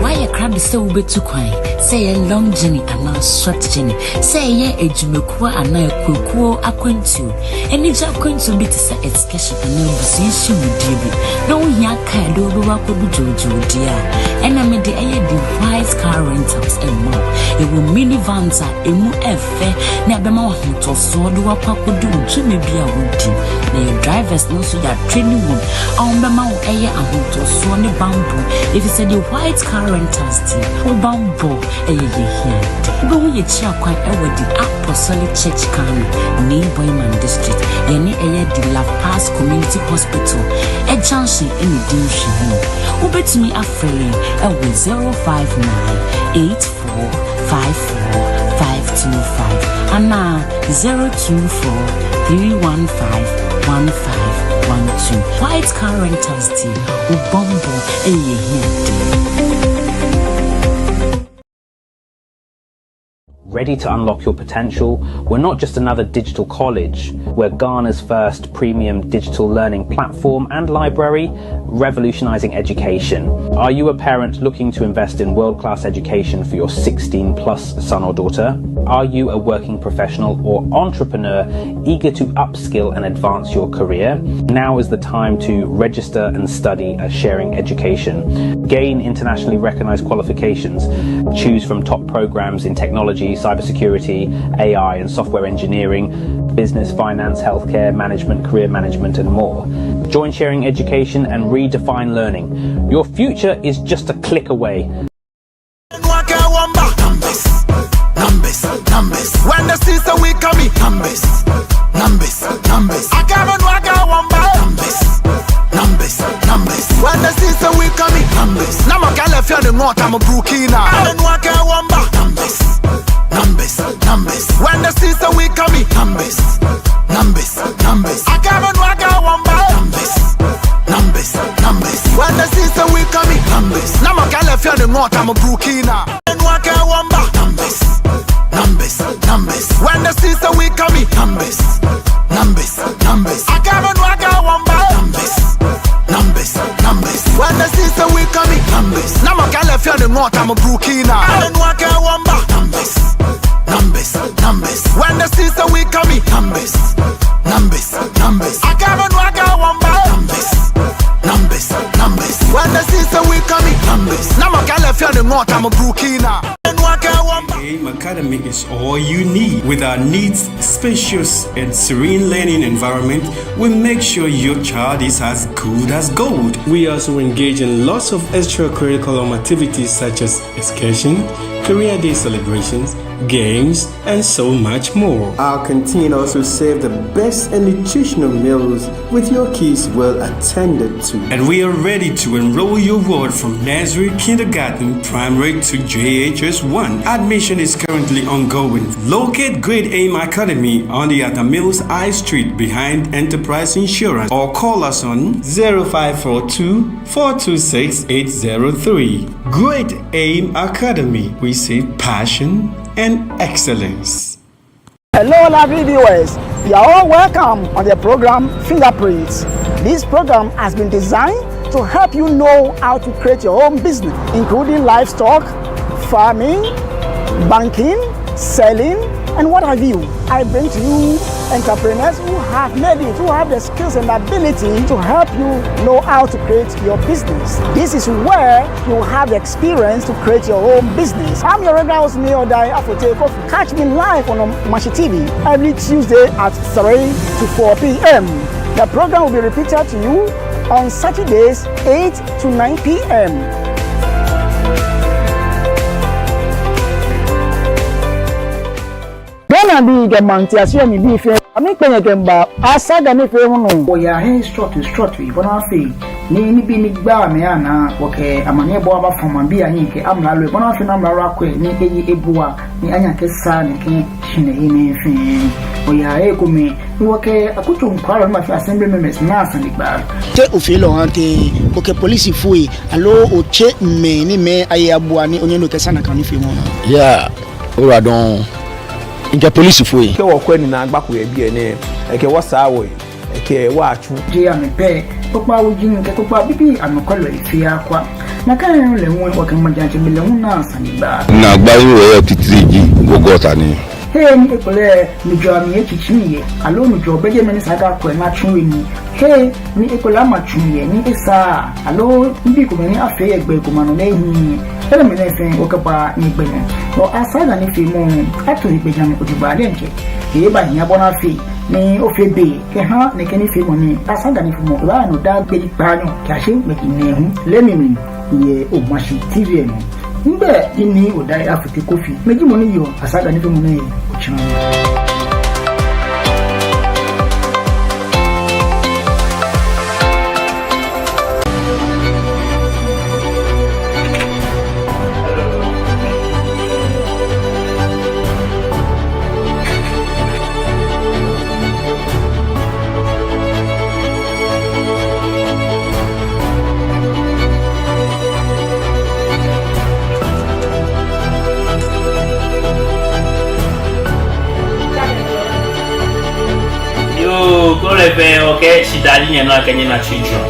Woayɛ krado sɛ wubetu kwan, sɛ ɛyɛ long journey anaa short journey, sɛ ɛyɛ adwumakuo anaa akuokuo akwantuo? Anigye akwantuo bi te sɛ excursion anaa abusua nhyiamudie bi, na wohia kaa a ɛde wo bɛwɔ akɔdu dwoodwoo deɛ a, ɛna mede ɛyɛ The White Car Rentals ɛma wo. Yɛwɔ minivans a ɛmu ɛfɛ, na ɛbɛma wo ahotosoɔ de wo akɔ akɔdu wo dwuma bi a wodi. Na yɛ drivers no nso yɛatrain wɔn a wɔbɛma wo ɛyɛ ahotosoɔ ne bammɔ, ɛfiri sɛ The White Car Rentals deɛ, wo bammɔ ɛyɛ yɛn ahiade. Wobɛhu yɛn akyiri kwan ɛwɔ the Apostolic Church Kano, Nii Boiman District. Yɛne ɛyɛ the Love Pass Community Hospital ɛjunction ɛna ɛdi nhwɛanim. Wobɛtumi afrɛ yɛn ɛwɔ zero five nine eight four five four five two five anaa zero two four three one five one five one two. White Car Rentals deɛ, wo bammɔ ɛyɛ yɛn ahiade. Ready to unlock your potential? We're not just another digital college, we're Ghana's first premium digital learning platform and library, revolutionizing education. Are you a parent looking to invest in world-class education for your sixteen plus son or daughter? Are you a working professional or entrepreneur eager to upskill and advance your career? Now is the time to register and study at Sharing Education. Gain internationally recognized qualifications. Choose from top programs in technology, cybersecurity, A I, and software engineering, business, finance, healthcare, management, career management, and more. Join Sharing Education and redefine learning. Your future is just a click away. Numbers, numbers, numbers. When they see sɛ we coming, numbers, numbers, numbers. Numbers, numbers. When they see sɛ we coming, numbers. Na mɔ kɛlɛ fia ne ŋɔ ta mɔ Burkina. Numbers, numbers, numbers. When they see sɛ we coming, numbers, numbers, numbers. Numbers, numbers, numbers. When they see sɛ we coming, numbers. Na mɔ kɛlɛ fia ne ŋɔ ta mɔ Burkina. Numbers, numbers, numbers. When they see sɛ we coming, numbers, numbers, numbers. Numbers, numbers, numbers. When they see sɛ we coming, numbers. Na mɔ kɛlɛ fia ne ŋɔ ta mɔ Burkina. Numbers, numbers, numbers. When they see sɛ we coming, numbers, numbers, numbers. Numbers, numbers, numbers. When they see sɛ we coming, numbers. Na mɔ kɛlɛ fia ne ŋɔ ta mɔ Burkina. AIM Academy is all you need. With our neat, spacious, and serene learning environment, we make sure your child is as good as gold. We also engage in lots of extracurricular activities such as excursion, career day celebrations, games, and so much more. Our canteen also serve the best and nutritional meals with your kids well attended to. And we are ready to enroll your ward from nursery, kindergarten, primary to J H S one. Admission is currently ongoing. Locate Great Aim Academy on the Atta Mills High Street behind Enterprise Insurance or call us on zero five four two, four two six, eight zero three. Great Aim Academy, we see passion and excellence. Hello, lovely viewers. You are all welcome on the program Fingerprints. This program has been designed to help you know how to create your own business, including livestock, farming, banking, selling, And what have you? I bring to you entrepreneurs who have made it, who have the skills and ability to help you know how to create your business. This is where you have the experience to create your own business. I'm your regular host, Nii Odai Afotey Kofi. Catch me live on Omashi T V every Tuesday at three to four p.m. The program will be repeated to you on Saturdays, eight to nine p.m. Ghanabii kɛ maŋtiase mli bii fɛɛ, amɛkpɛ nyɛ kɛmiiba Asaga nifeemɔ nɔ. Wɔyaa hei srɔtoi srɔtoi bɔ ni afee ni nibii ni gbaa mɛi anaa, wɔkɛ amaniɛbɔɔ abaafɔ maŋbii ahiɛ kɛ amralo, bɔ ni afee ni amralo akwɛ ni eye ebua ni anyɛ akɛsaa nɛkɛ shihilɛi nɛɛ fɛɛ. Wɔyaa hei komɛi ni wɔkɛ akutso nɔkwɛlɔi ni ma fee assembly members naa sanegbaa. Te ofeɔ lɛ ohaa tɛŋŋ, okɛ polisifoi aloo otsɛɔ mɛi ni amɛye abua ni onyɛ ni okɛsaa nakai nifeemɔ nɛɛ? Yeah. Ora dɔŋŋ. Mikɛ polisifoi. Kɛ wɔkwɛ ni naagba ko yɛ biɛ nɛɛ, ekɛ wɔ saa wɔyi, ekɛ wɔ atsu. Jeee amɛ pɛ, kpokpaa wuji kɛ kpokpaa bibii anɔkwɛlɔi fɛɛ akwa. Nakai nɔŋŋ lɛ hu wɔkɛ maŋtsɛmɛi lɛ hu naa sanegbaa. Naagbai ni wɔyɔɔ titri ji wɔ gɔta nii. Hei ni ekolɛ nujɔɔ amli etsitsi yɛ, aloo nujɔɔ bɛ jɛmɛ ni esa akɛ akwɛ ni atsu he nii. Hei ni ekolɛ ama tsu yɛ ni esaaa, aloo nibii komɛi ni afee yɛ gbɛ komɛi anɔ ni ehiii. Enɛɛmɛi fɛɛ wɔkɛbaa nyɛgbɛ nɔ. Wɔ Asaga nifeemɔ ato egbɛjianɔ ojogbaŋŋ diɛŋtsɛ. Ebaahi bɔ ni afee ni ofee be kɛha nɛkɛ nifeemɔ nɛɛ. Asaga nifeemɔ ebaaya nɔ daa gbi kpaanyɔ kɛyashi ŋmɛji nɛɛhu lɛ mli yɛ Omashi T V lɛ nɔ. Migbɛi ji Nii Odai Afotey Kofi. Mi ji mɔ ni yɔɔ Asaga nifeemɔ nɛɛ otsiaŋ. Yoo, kɛ ole fɛɛ, okɛ shidaa ji nyɛnɔ akɛ nyɛna children.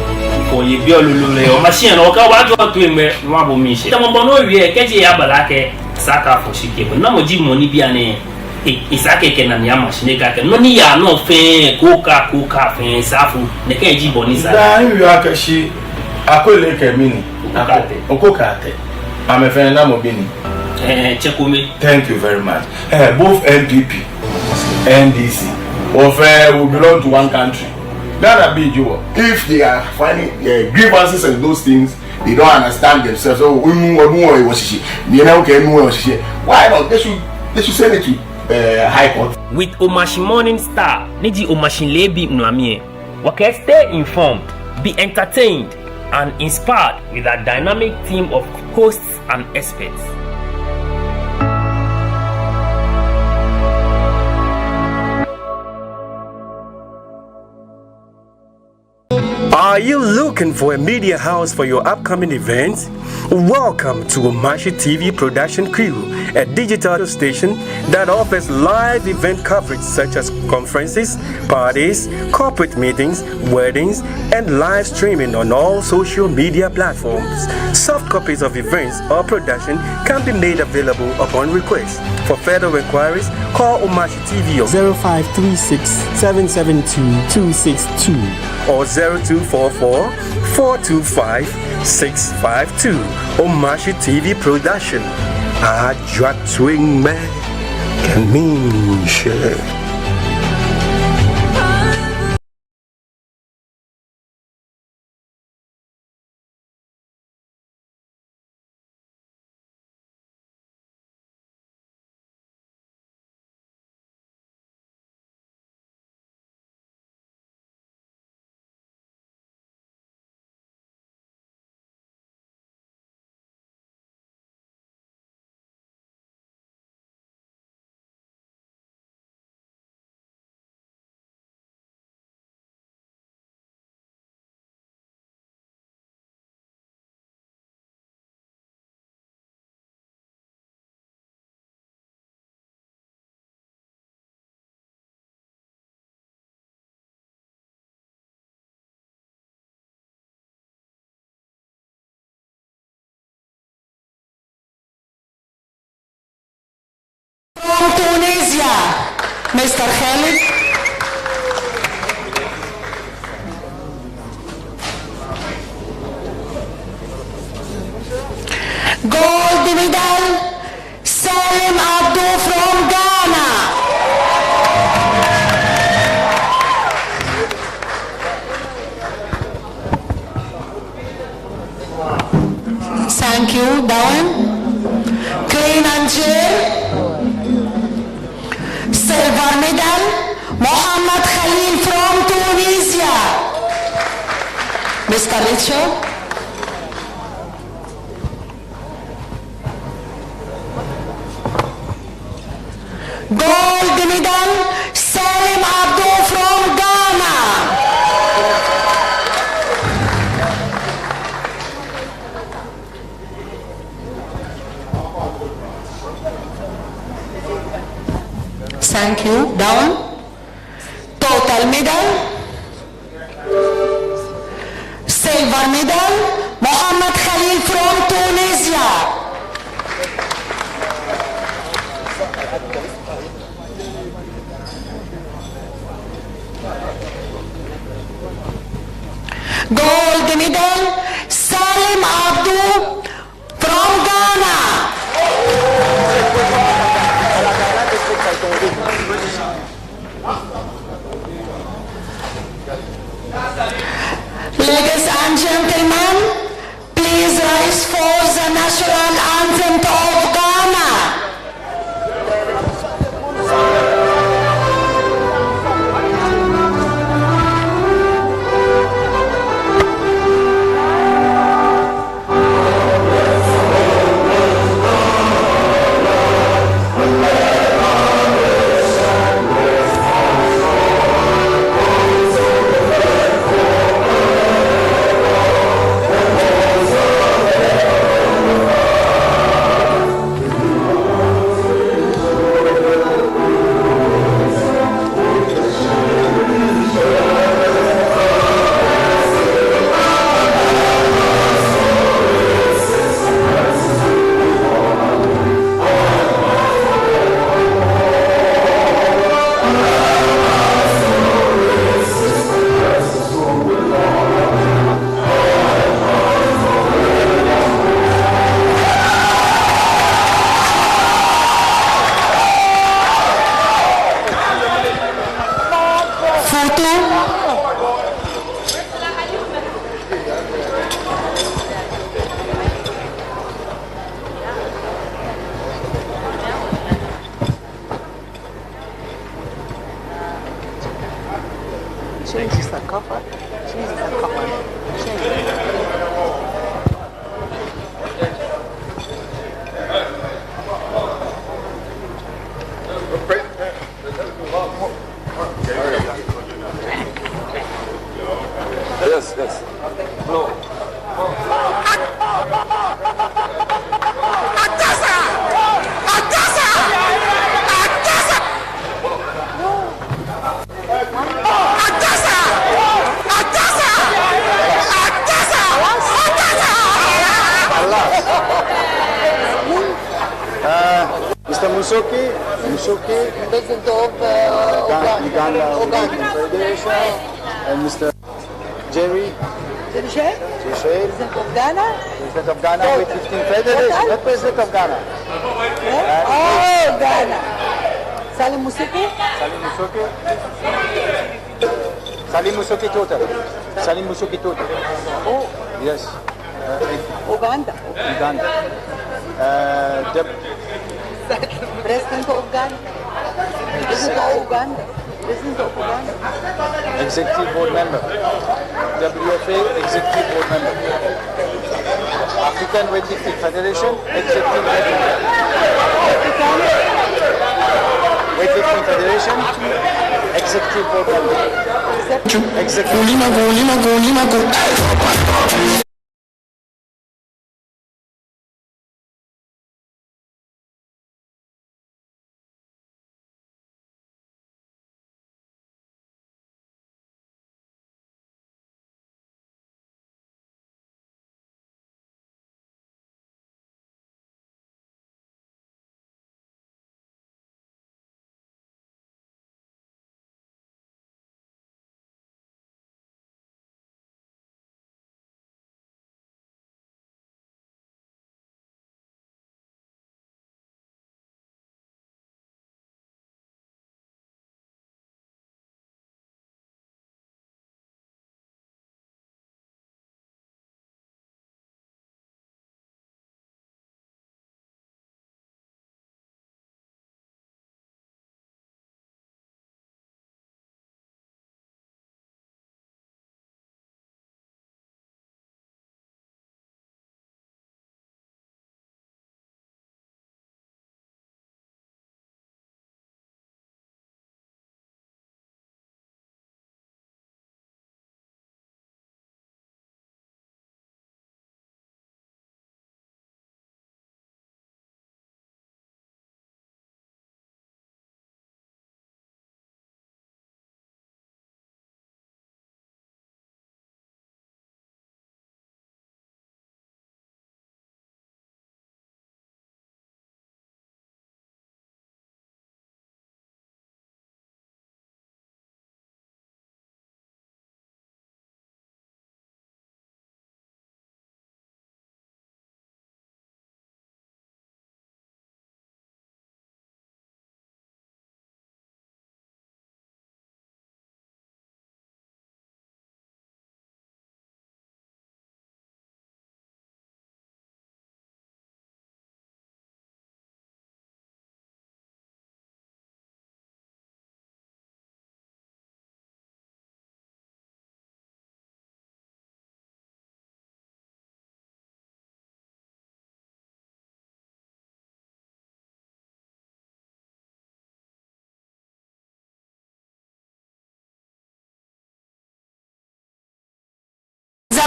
Kɛ oye biɛ lolo lɛ, Omashi nɔ, okɛ obaajɔ toi ŋmɛ, ni wɔbo miishɛɛ. Tamɔ bɔ ni owie, kɛji eyabala akɛ, Asaga fɔ shi kɛ bo. Namɔ ji mɔ ni bianɛ e, esa akɛ ekɛ enane ama shi ni ekɛɛ akɛ nɔ ni yaa nɔ fɛɛ, kooka, kooka fɛɛ, saafo, nɛkɛ ji bɔ ni sa. Daa miwie akɛ shi, Akwele kɛ mɛni? Oko Kante. Oko Kante. Amɛfɛɛ namɔ bi ni? Eh, tsɛ kome. Thank you very much. Eh, both N P P, N D C, wɔ fɛɛ, we belong to one country. Ghanabii ji wɔ. If they are finding, eh, grievances and those things, they don't understand themselves. Oh, enu, enu, oh, wɔ shishi. Ni ena, okay, enu, oh, shishi. Why not? They should, they should send it to, uh, High Court. With Omashi Morning Star, ni ji Omashi Leebi Ŋulami lɛ, wɔkɛɛ stay informed, be entertained, and inspired with our dynamic team of hosts and experts. Are you looking for a media house for your upcoming events? Welcome to Omashi T V production crew, a digital station that offers live event coverage such as conferences, parties, corporate meetings, weddings, and live streaming on all social media platforms. Soft copies of events or production can be made available upon request. For further inquiries, call Omashi T V on zero five three six, seven seven two, two six two or zero two four four, four two five, six five two. Omashi T V production. Ajwa twin me. Kɛ miishɛɛ. Mister Khalid. Gold medal, Salim Abdu from Ghana. Thank you, Dawan. Clean and jerk. Silver medal, Mohamed Khalil from Tunisia. Mister Richard. Gold medal, Salim Abdu from Ghana. Thank you. Dawan. Total medal. Silver medal, Mohamed Khalil from Tunisia. Gold medal, Salim Abdu from Ghana. Ladies and gentlemen, please rise for the national anthem of Ghana. Futu. Change the cover. Change the cover. Change. Yes, yes. No. Uh, Mister Musoke, Musoke, President of, uh, Uganda, Uganda, Uganda Federation, and Mister Jerry. Jerry Shea? Jerry Shea. President of Ghana? President of Ghana, Total. Weight lifting federation, Total? Not President of Ghana. Eh? Uh, oh, Ghana. Salim Musoke? Salim Musoke. Salim Musoke Total. Salim Musoke Total. Oh. Yes. Uh, Uganda. Uganda. Uh, the President of Ghana. President of Uganda. President of Uganda. Executive Board Member. W F A Executive Board Member. African Weightlifting Federation Executive Board Member. African Weightlifting Federation Executive Board Member. Executive.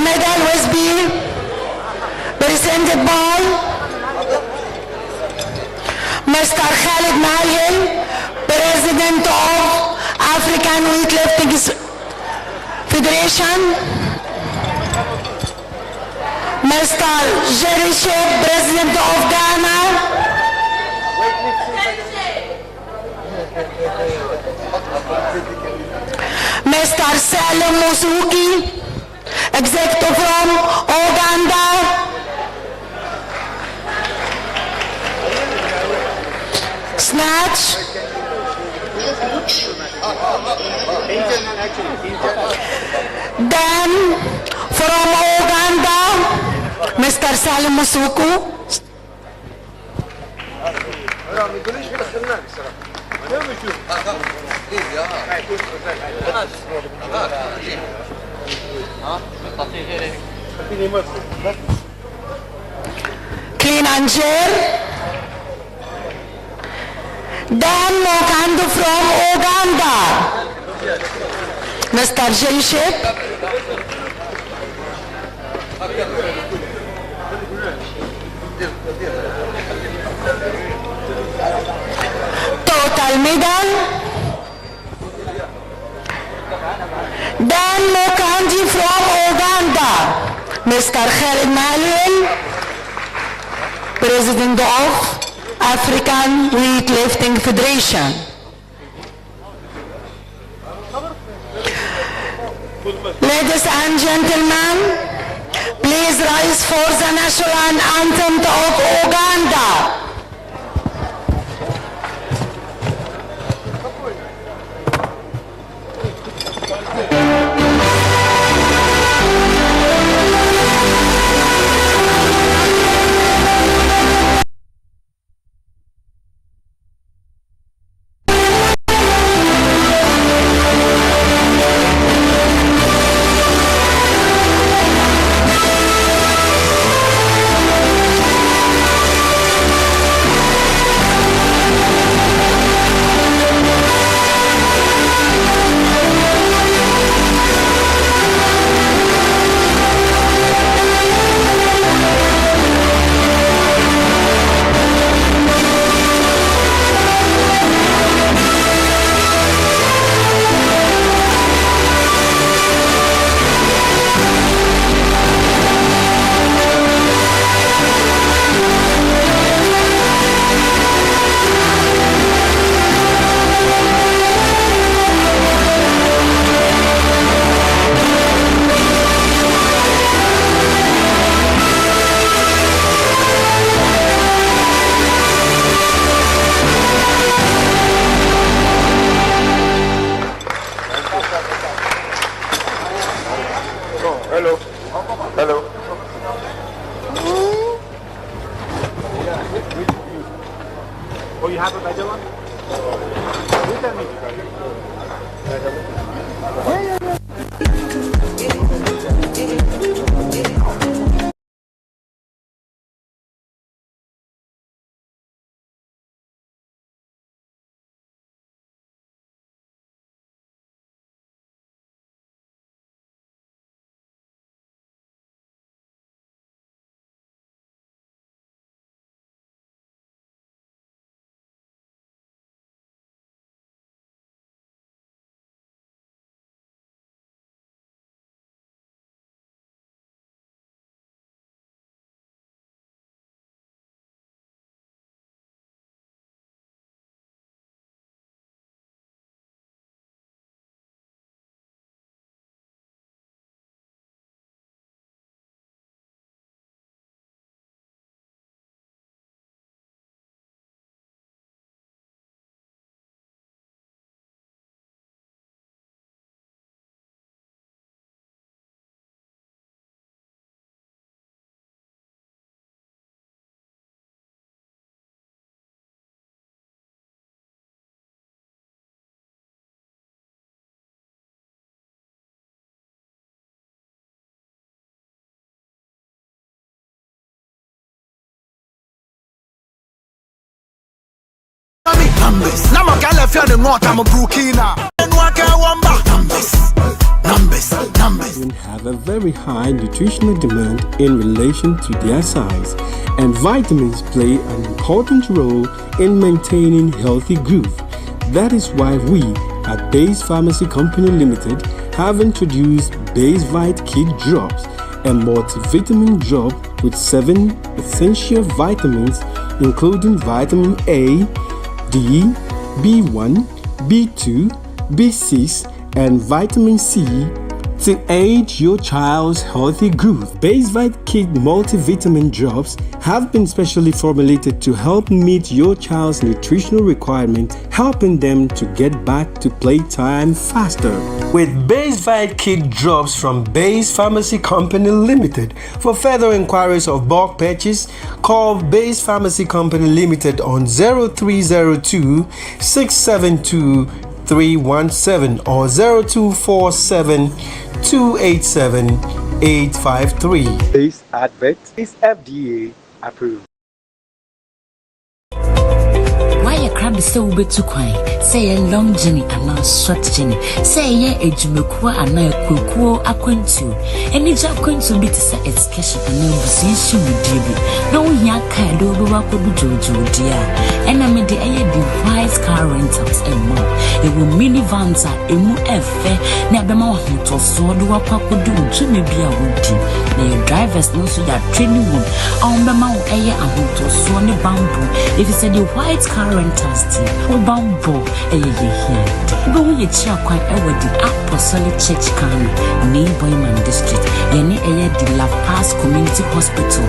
Medal West B, presented by Mister Khalid Malhel, President of African Weightlifting Federation, Mister Jerry Sheikh, President of Ghana, Mister Salim Musuki, executive from Uganda. Snatch. Then from Uganda, Mister Salim Musuku. Clean and jerk. Dan Mokandu from Uganda. Mister Jerry Sheikh. Total medal. Dan Mokandu from Uganda, Mister Khalid Malhel, President of African Weightlifting Federation. Ladies and gentlemen, please rise for the national anthem of Uganda. Oh, hello. Hello. Oh, you have a better one? You tell me. Numbers. Na makɛɛ lɛ fɛɛ ni ŋɔɔ tamɔ Burkina. Enu akɛ wɔmba. Numbers. Numbers. Children have a very high nutritional demand in relation to their size, and vitamins play an important role in maintaining healthy growth. That is why we at Base Pharmacy Company Limited have introduced Basevite Kid Drops, a multivitamin drop with seven essential vitamins, including vitamin A, D, B one, B two, B six, and vitamin C, to aid your child's healthy growth. Basevite Kid Multivitamin Drops have been specially formulated to help meet your child's nutritional requirement, helping them to get back to playtime faster. With Basevite Kid Drops from Base Pharmacy Company Limited, for further inquiries of bulk purchase, call Base Pharmacy Company Limited on zero three zero two, six seven two, three one seven or zero two four seven, two eight seven, eight five three. This advert is F D A approved. Woayɛ krado sɛ wubetu kwan, sɛ ɛyɛ long journey anaa short journey, sɛ ɛyɛ adwumakuo anaa akuakuo akwantuo, anigye akwantuo bi te sɛ excursion anaa abusua nhyiamudie bi, na wohia kaa a ɛde wo bɛwɔ akɔdu dwoodwoo deɛ a, ɛna mede ɛyɛ The White Car Rentals ɛma wo. Yɛwɔ minivans a emu ɛfɛ na ɛbɛma wo ahotɔsoɔ de wo akɔ akɔdu wo dwuma bi a wodi. Na yɛ drivers no nso yɛ atwɛ ne wom a wɔbɛma wo ɛyɛ ahotɔsoɔ ne bammɔ, ɛfiri sɛ The White Car Rentals deɛ, wo bammɔ ɛyɛ yɛn ahiade. Wobɛhu yɛn akyiri kwan ɛwɔ the Apostolic Church Kano, Nii Boiman District, yɛne ɛyɛ the La Paz Community Hospital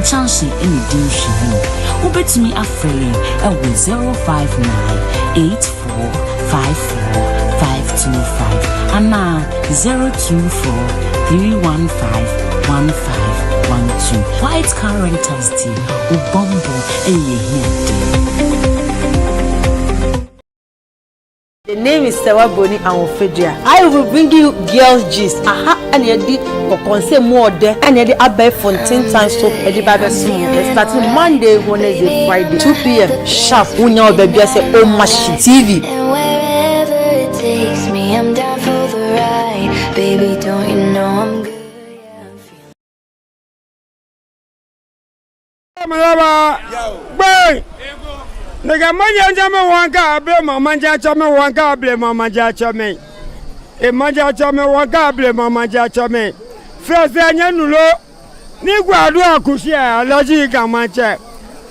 junction ɛne di nhwɛmu. Wobɛtumi afrɛ yɛn ɛwɔ zero five nine eight four five four five two five anaa zero two four three one five one five one two. White Car Rentals deɛ, wo bammɔ ɛyɛ yɛn ahiade. The name is Sewa Boni Awofedua. I will bring you girls gist. Aha, ɛna yɛde kɔkɔnse mu ɔdɛ, ɛna yɛde abɛɛfo ntentan so, yɛde ba bɛso. Yɛ start Monday, Wednesday, Friday, two p.m. sharp. Wonya wɔ baabiara sɛ Omashi T V. And wherever it takes me, I'm down for the ride. Baby, don't you know I'm good? Yeah, I'm feeling Malaba. Gbɛi. Nɛkɛ manyɛ jɛmɛ wɔŋ ka blema manyɛ tsɔmɛ wɔŋ ka blema manyɛ tsɔmɛ. E manyɛ tsɔmɛ wɔŋ ka blema manyɛ tsɔmɛ. Fɛsɛ nyɛ nulo. Ni gwa do akushi Alhaji Ga Maŋtsɛ.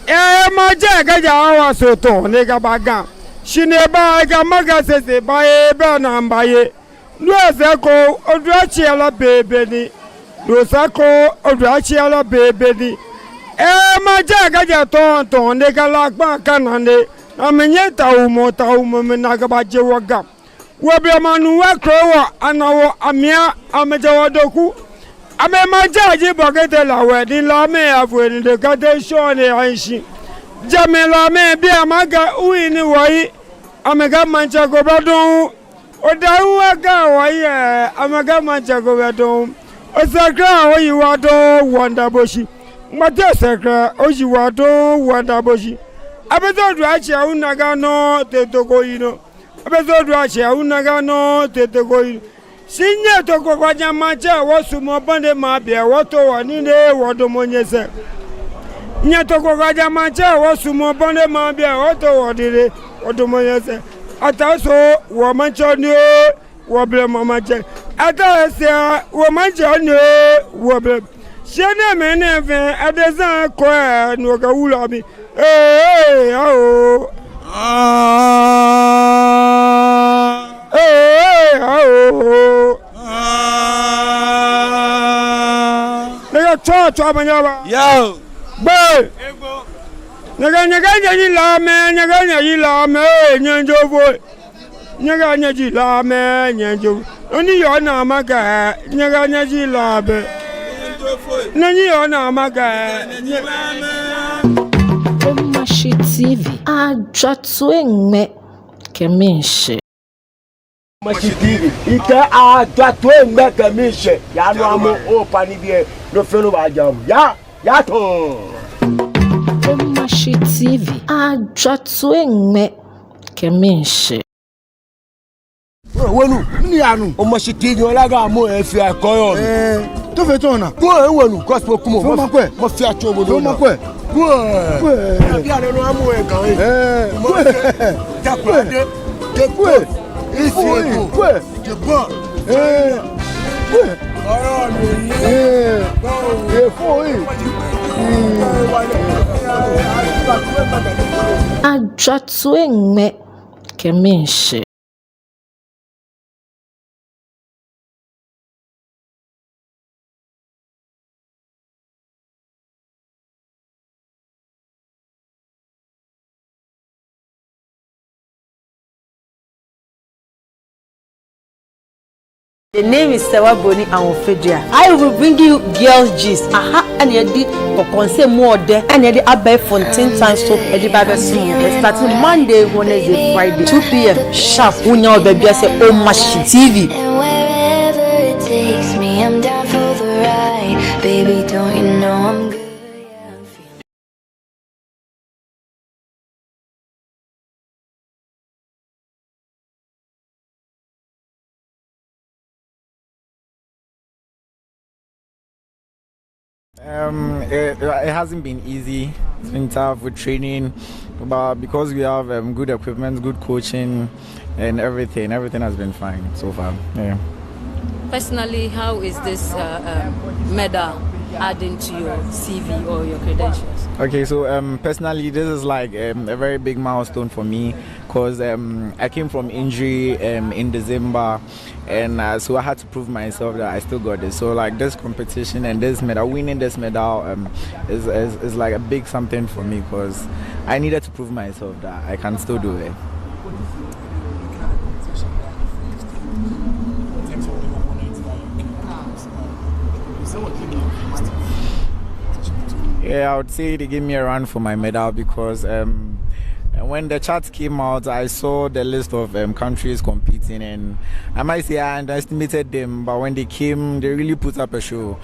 E manyɛ kɛjɛ awa so tɔŋ ni kɛba Ga. Shi ni eba Ga maka sese ba ye bɛ na mba ye. Nɔ sɛɛ ko, odu atsiɛ lɛ bebe ni. Nɔ sɛɛ ko, odu atsiɛ lɛ bebe ni. E manyɛ kɛjɛ tɔŋtɔŋ ni kɛla kpa kana ni. Amɛnyɛ tawumɔ, tawumɔ mli na kɛbaje wɔ Ga. Wɔ blema nuu wɔ krowɔ, ana wɔ amia, amɛjɛ wɔ doku. Amɛ manyɛ ji bɔkɛtɛ la wɛ, ni la mɛ afue ni de kɛtɛ shɔ ni anshi. Jɛmɛ la mɛ bi amaka uyi ni wɔyi. Amɛkɛ maŋtsɛ ko bɛ dɔŋ. Odawu aka wɔyi ɛ, amɛkɛ maŋtsɛ ko bɛ dɔŋ. Osɛkra oyi wa dɔŋ wɔnda boshi. Ŋmate osɛkra oyi wa dɔŋ wɔnda boshi. Abɛtɛ odu atsiɛ unaga nɔ tete ko yi nɔ. Abɛtɛ odu atsiɛ unaga nɔ tete ko yi nɔ. Shi nyɛtoko kɛjɛ maŋtsɛ wɔsumɔ bɔnde ma biɛ wɔto wɔnine wɔdɔmɔ nyɛsɛɛ. Nyɛtoko kɛjɛ maŋtsɛ wɔsumɔ bɔnde ma biɛ wɔto wɔnine wɔdɔmɔ nyɛsɛɛ. Ataso wɔ maŋtsɛ ni o, wɔ blema maŋtsɛ. Ataso wɔ maŋtsɛ ni o, wɔ blema. Shi nɛɛ mɛi nɛɛ fɛɛ, adesa kɔ ɛ, nɔ kɛ wula mi. Ee, ao. Ee, ao. Nɛkɛ tsɔ, tsɔ manyɛ ba. Yo. Gbɛi. Nɛkɛ, nɛkɛ nyɛyi la mɛ, nɛkɛ nyɛyi la mɛ, ee, nyɛnjo foi. Nyɛkɛ nyɛji la mɛ nyɛjo. Nɔ ni yɔɔ naa makɛɛ, nyɛkɛ nyɛji la bɛ. Nɔ ni yɔɔ naa makɛɛ, nyɛ- Omashi T V, ajwa toiŋmɛ kɛ miishɛɛ. Omashi T V, ekɛɛ ajwa toiŋmɛ kɛ miishɛɛ. Yaa nɔ amɔ, opa ni biɛ, nɔ fɛɛ nɔ baaja mɔ. Yaa, yaa tɔŋ. Omashi T V, ajwa toiŋmɛ kɛ miishɛɛ. Wenu. Ni anu. O ma shi ti ni olaga mo e fi akoyo. Eh, to fe to na. Ko e wenu, gospel kumo. Fo ma kwe. Ma fi acho mo. Fo ma kwe. Kwe. Kwe. Abi ale no amu e kan. Eh. Kwe. Kwe. Kwe. Isi eko. Kwe. Kwe. Eh. Kwe. Eh. Kwe. Ajwatue ŋmɛ kɛ miishɛɛ. The name is Sewa Boni Awofedua. I will be bringing you girls gist. Aha, ɛna yɛde kɔkɔnse mu ɔdɛ. Ɛna yɛde aba Fontain Town so. Yɛde ba bɛsom. Starting Monday, Wednesday, Friday, two p.m. sharp. Wunya obaabia sɛ Omashi T V. And wherever it takes me, I'm down for the ride. Baby, don't you know I'm good? Yeah, I'm feeling Um, it, it hasn't been easy. It's been tough with training, but because we have, um, good equipment, good coaching, and everything, everything has been fine so far. Yeah. Personally, how is this, uh, um, medal adding to your C V or your credentials? Okay, so, um, personally, this is like, um, a very big milestone for me, 'cause, um, I came from injury, um, in December, and, uh, so I had to prove myself that I still got this. So, like, this competition and this medal, winning this medal, um, is, is, is like a big something for me, 'cause I needed to prove myself that I can still do it. Yeah, I would say they gave me a run for my medal because, um, when the chart came out, I saw the list of, um, countries competing, and I might say I underestimated them, but when they came, they really put up a show.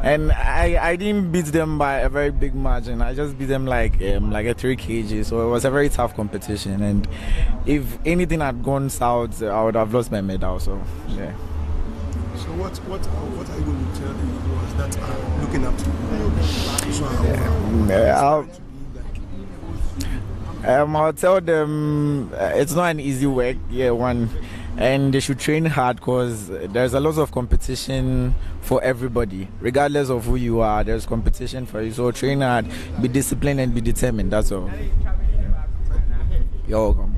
And I, I didn't beat them by a very big margin. I just beat them, like, um, like a three K G. So it was a very tough competition. And if anything had gone south, I would have lost my medal. So, yeah. So what, what, uh, what are you going to tell the individuals that are looking up to you? So, uh, Um, uh, I'll, Um, I'll tell them, uh, it's not an easy work, yeah, one, and they should train hard 'cause there's a lot of competition for everybody, regardless of who you are. There's competition for you, so train hard, be disciplined, and be determined. That's all. You're welcome.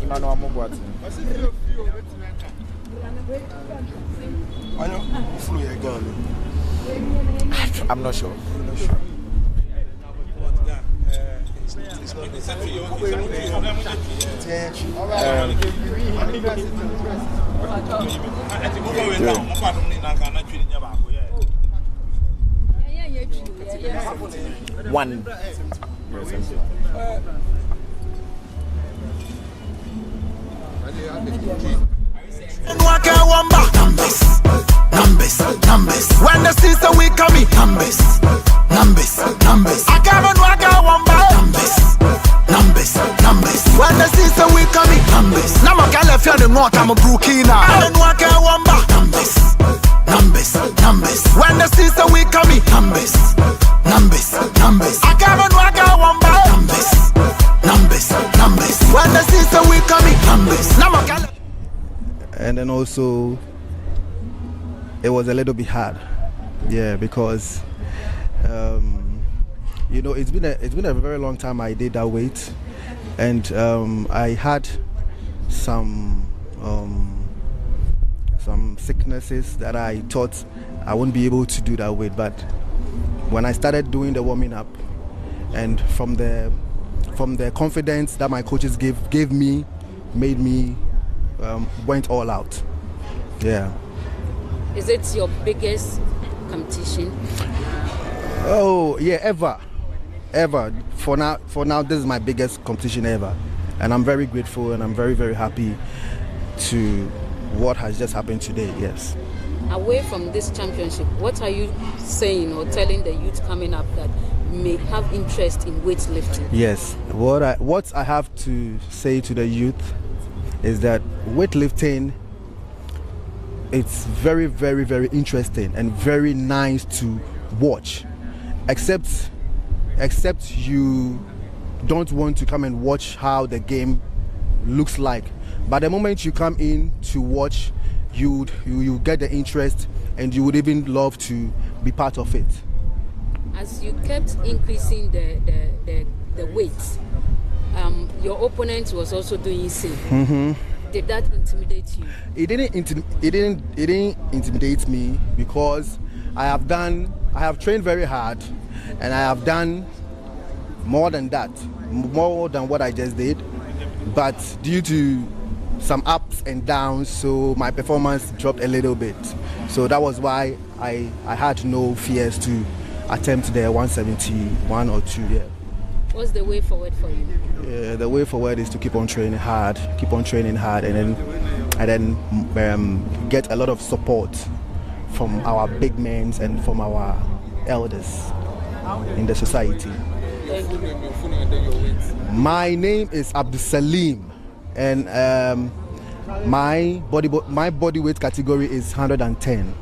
Emmanuel Amobuati. Why not? Who flew your gun? I'm not sure. Um, one. Numbers, numbers, numbers. When the sister we come in, numbers, numbers, numbers. I got a nuaka wamba. Numbers, numbers, numbers. When the sister we come in, numbers. Nama kala fia de ngota mo Burkina. I don't nuaka wamba. Numbers, numbers, numbers. When the sister we come in, numbers, numbers, numbers. I got a nuaka wamba. Numbers, numbers, numbers. When the sister we come in, numbers. Nama kala. And then also, it was a little bit hard, yeah, because, um, you know, it's been a, it's been a very long time I did that weight, and, um, I had some, um, some sicknesses that I thought I wouldn't be able to do that weight. But when I started doing the warming up, and from the, from the confidence that my coaches gave, gave me, made me, um, went all out. Yeah. Is it your biggest competition? Oh, yeah, ever. Ever. For now, for now, this is my biggest competition ever. And I'm very grateful and I'm very, very happy to what has just happened today, yes. Away from this championship, what are you saying or telling the youth coming up that may have interest in weightlifting? Yes, what I, what I have to say to the youth is that weightlifting, it's very, very, very interesting and very nice to watch. Except, except you don't want to come and watch how the game looks like. But the moment you come in to watch, you, you, you get the interest and you would even love to be part of it. As you kept increasing the, the, the, the weight, um, your opponent was also doing same. Mm-hmm. Did that intimidate you? It didn't intim-, it didn't, it didn't intimidate me because I have done, I have trained very hard, and I have done more than that, m-, more than what I just did. But due to some ups and downs, so my performance dropped a little bit. So that was why I, I had no fears to attempt the one seventy-one or two, yeah. What's the way forward for you? Uh, the way forward is to keep on training hard, keep on training hard, and then, and then, um, get a lot of support from our big men and from our elders in the society. My name is Abdul Salim, and, um, my body, my body weight category is hundred and ten.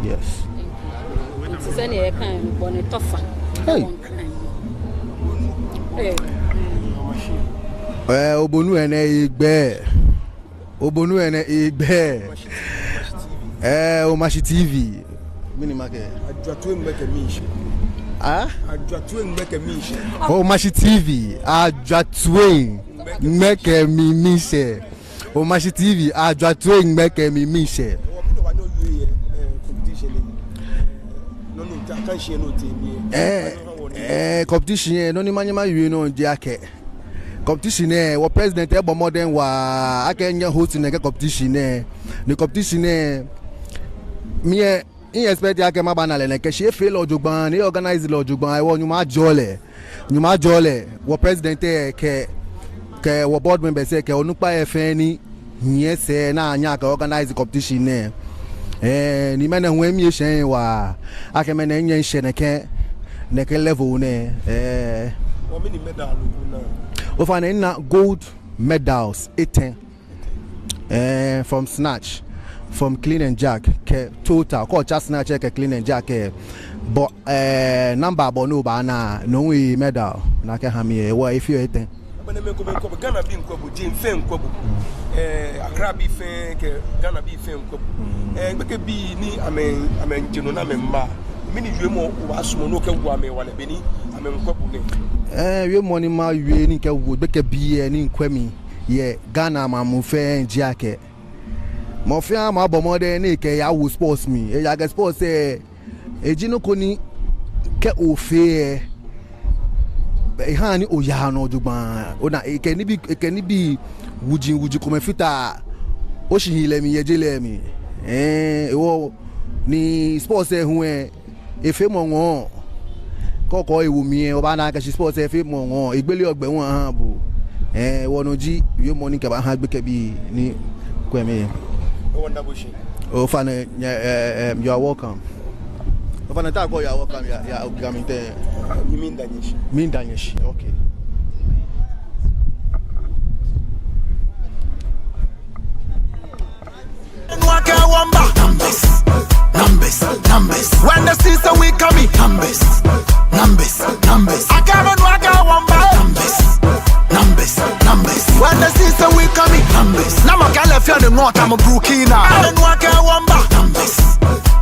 Yes. Nti sɛnea yɛkae no, bɔ no tɔfa. Hey. Hey. Eh, Obonu ene igbe. Obonu ene igbe. Eh, Omashi T V. Mɛni makɛɛ? Ajwatoe ŋmɛkɛ miishɛɛ. Ah? Ajwatoe ŋmɛkɛ miishɛɛ. Omashi T V. Ajwatoe ŋmɛkɛ mi miishɛɛ. Omashi T V, ajwatoe ŋmɛkɛ mi miishɛɛ. Eh, eh, competition lɛ, nɔ ni manyɛ mawie nɔ ji akɛ, competition lɛ, wɔ president lɛ bɔ mɔdɛŋ waa akɛ enyɛ host nɛkɛ competition lɛ. Ni competition lɛ, mi lɛ, mi expect akɛ maba na lɛ nɛkɛ, shi efee lɛ jogbaŋŋ, ni e-organize lɛ jogbaŋŋ, hewɔ Nyɔŋmɔ ajɔɔ lɛ. Nyɔŋmɔ ajɔɔ lɛ, wɔ president lɛ kɛ, kɛ wɔ board members lɛ kɛ onukpai lɛ fɛɛ ni nyiɛ sɛɛ ni anyɛ akɛ organize competition lɛ. Eh, ni mɛnɛ hu mi eshɛ waa, akɛ mɛnɛ minyɛ mishɛ nɛkɛ, nɛkɛ level nɛɛ. Eh. Ofainɛ mina gold medals etɛ. Eh, from snatch, from clean and jerk, kɛ total, kɛ otsa snatch lɛ kɛ clean and jerk lɛ. But, eh, number bɔ ni obaana, no hu ji medal ni akɛha mi lɛ, hewɔ efeɔ etɛ. Agbɛnɛ mɛi komɛi kwɛ bo, Ghanabii miikwɛ bo, Jeŋ fɛɛ miikwɛ bo. Eh, Accrabii fɛɛ kɛ Ghanabii fɛɛ miikwɛ bo. Eh, gbekɛbii ni amɛ, amɛmiije nɔ ni amɛmiiba. Mɛni wiemɔ obaasumɔ ni okɛwo amɛ hewalɛ beni amɛmiikwɛ bo nɛɛ? Eh, wiemɔ ni mawie ni mikɛwo gbekɛbii lɛ ni miikwɛ mi yɛ Ghana maŋ muu fɛɛ ji akɛ, mɔ fɛɛ mɔ abɔ mɔdɛŋ ni ekɛya wo sports mli. Ejaakɛ sports lɛ, eji nɔ ko ni kɛ ofee lɛ, ehaa ni oyaa nɔ jogbaŋŋ. Ona, ekɛ nibii, ekɛ nibii wuji wuji komɛi fitaa oshihilɛ mli yɛ je lɛ mli. Eh, hewɔ ni sports lɛ hu lɛ, efeemɔ ŋɔɔ. Kɛ okɔ ewo mli lɛ, obaana akɛ shi sports lɛ efeemɔ ŋɔɔ. Egbeleɔ gbɛ hu ehaa bo. Eh, hewɔ no ji wiemɔ ni mikɛbaaha gbekɛbii ni kwɛ mi. Ofainɛ, eh, eh, you are welcome. Ofainɛ, te akɛɔ you are welcome yɛ, yɛ Ga mli tɛŋŋ? Miida nyɛ shi. Miida nyɛ shi. Okay. Numbers, numbers, numbers. When they see sɛ we coming, numbers, numbers, numbers. Numbers, numbers, numbers. When they see sɛ we coming, numbers. Numbers,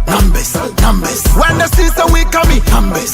numbers, numbers. When they see sɛ we coming, numbers.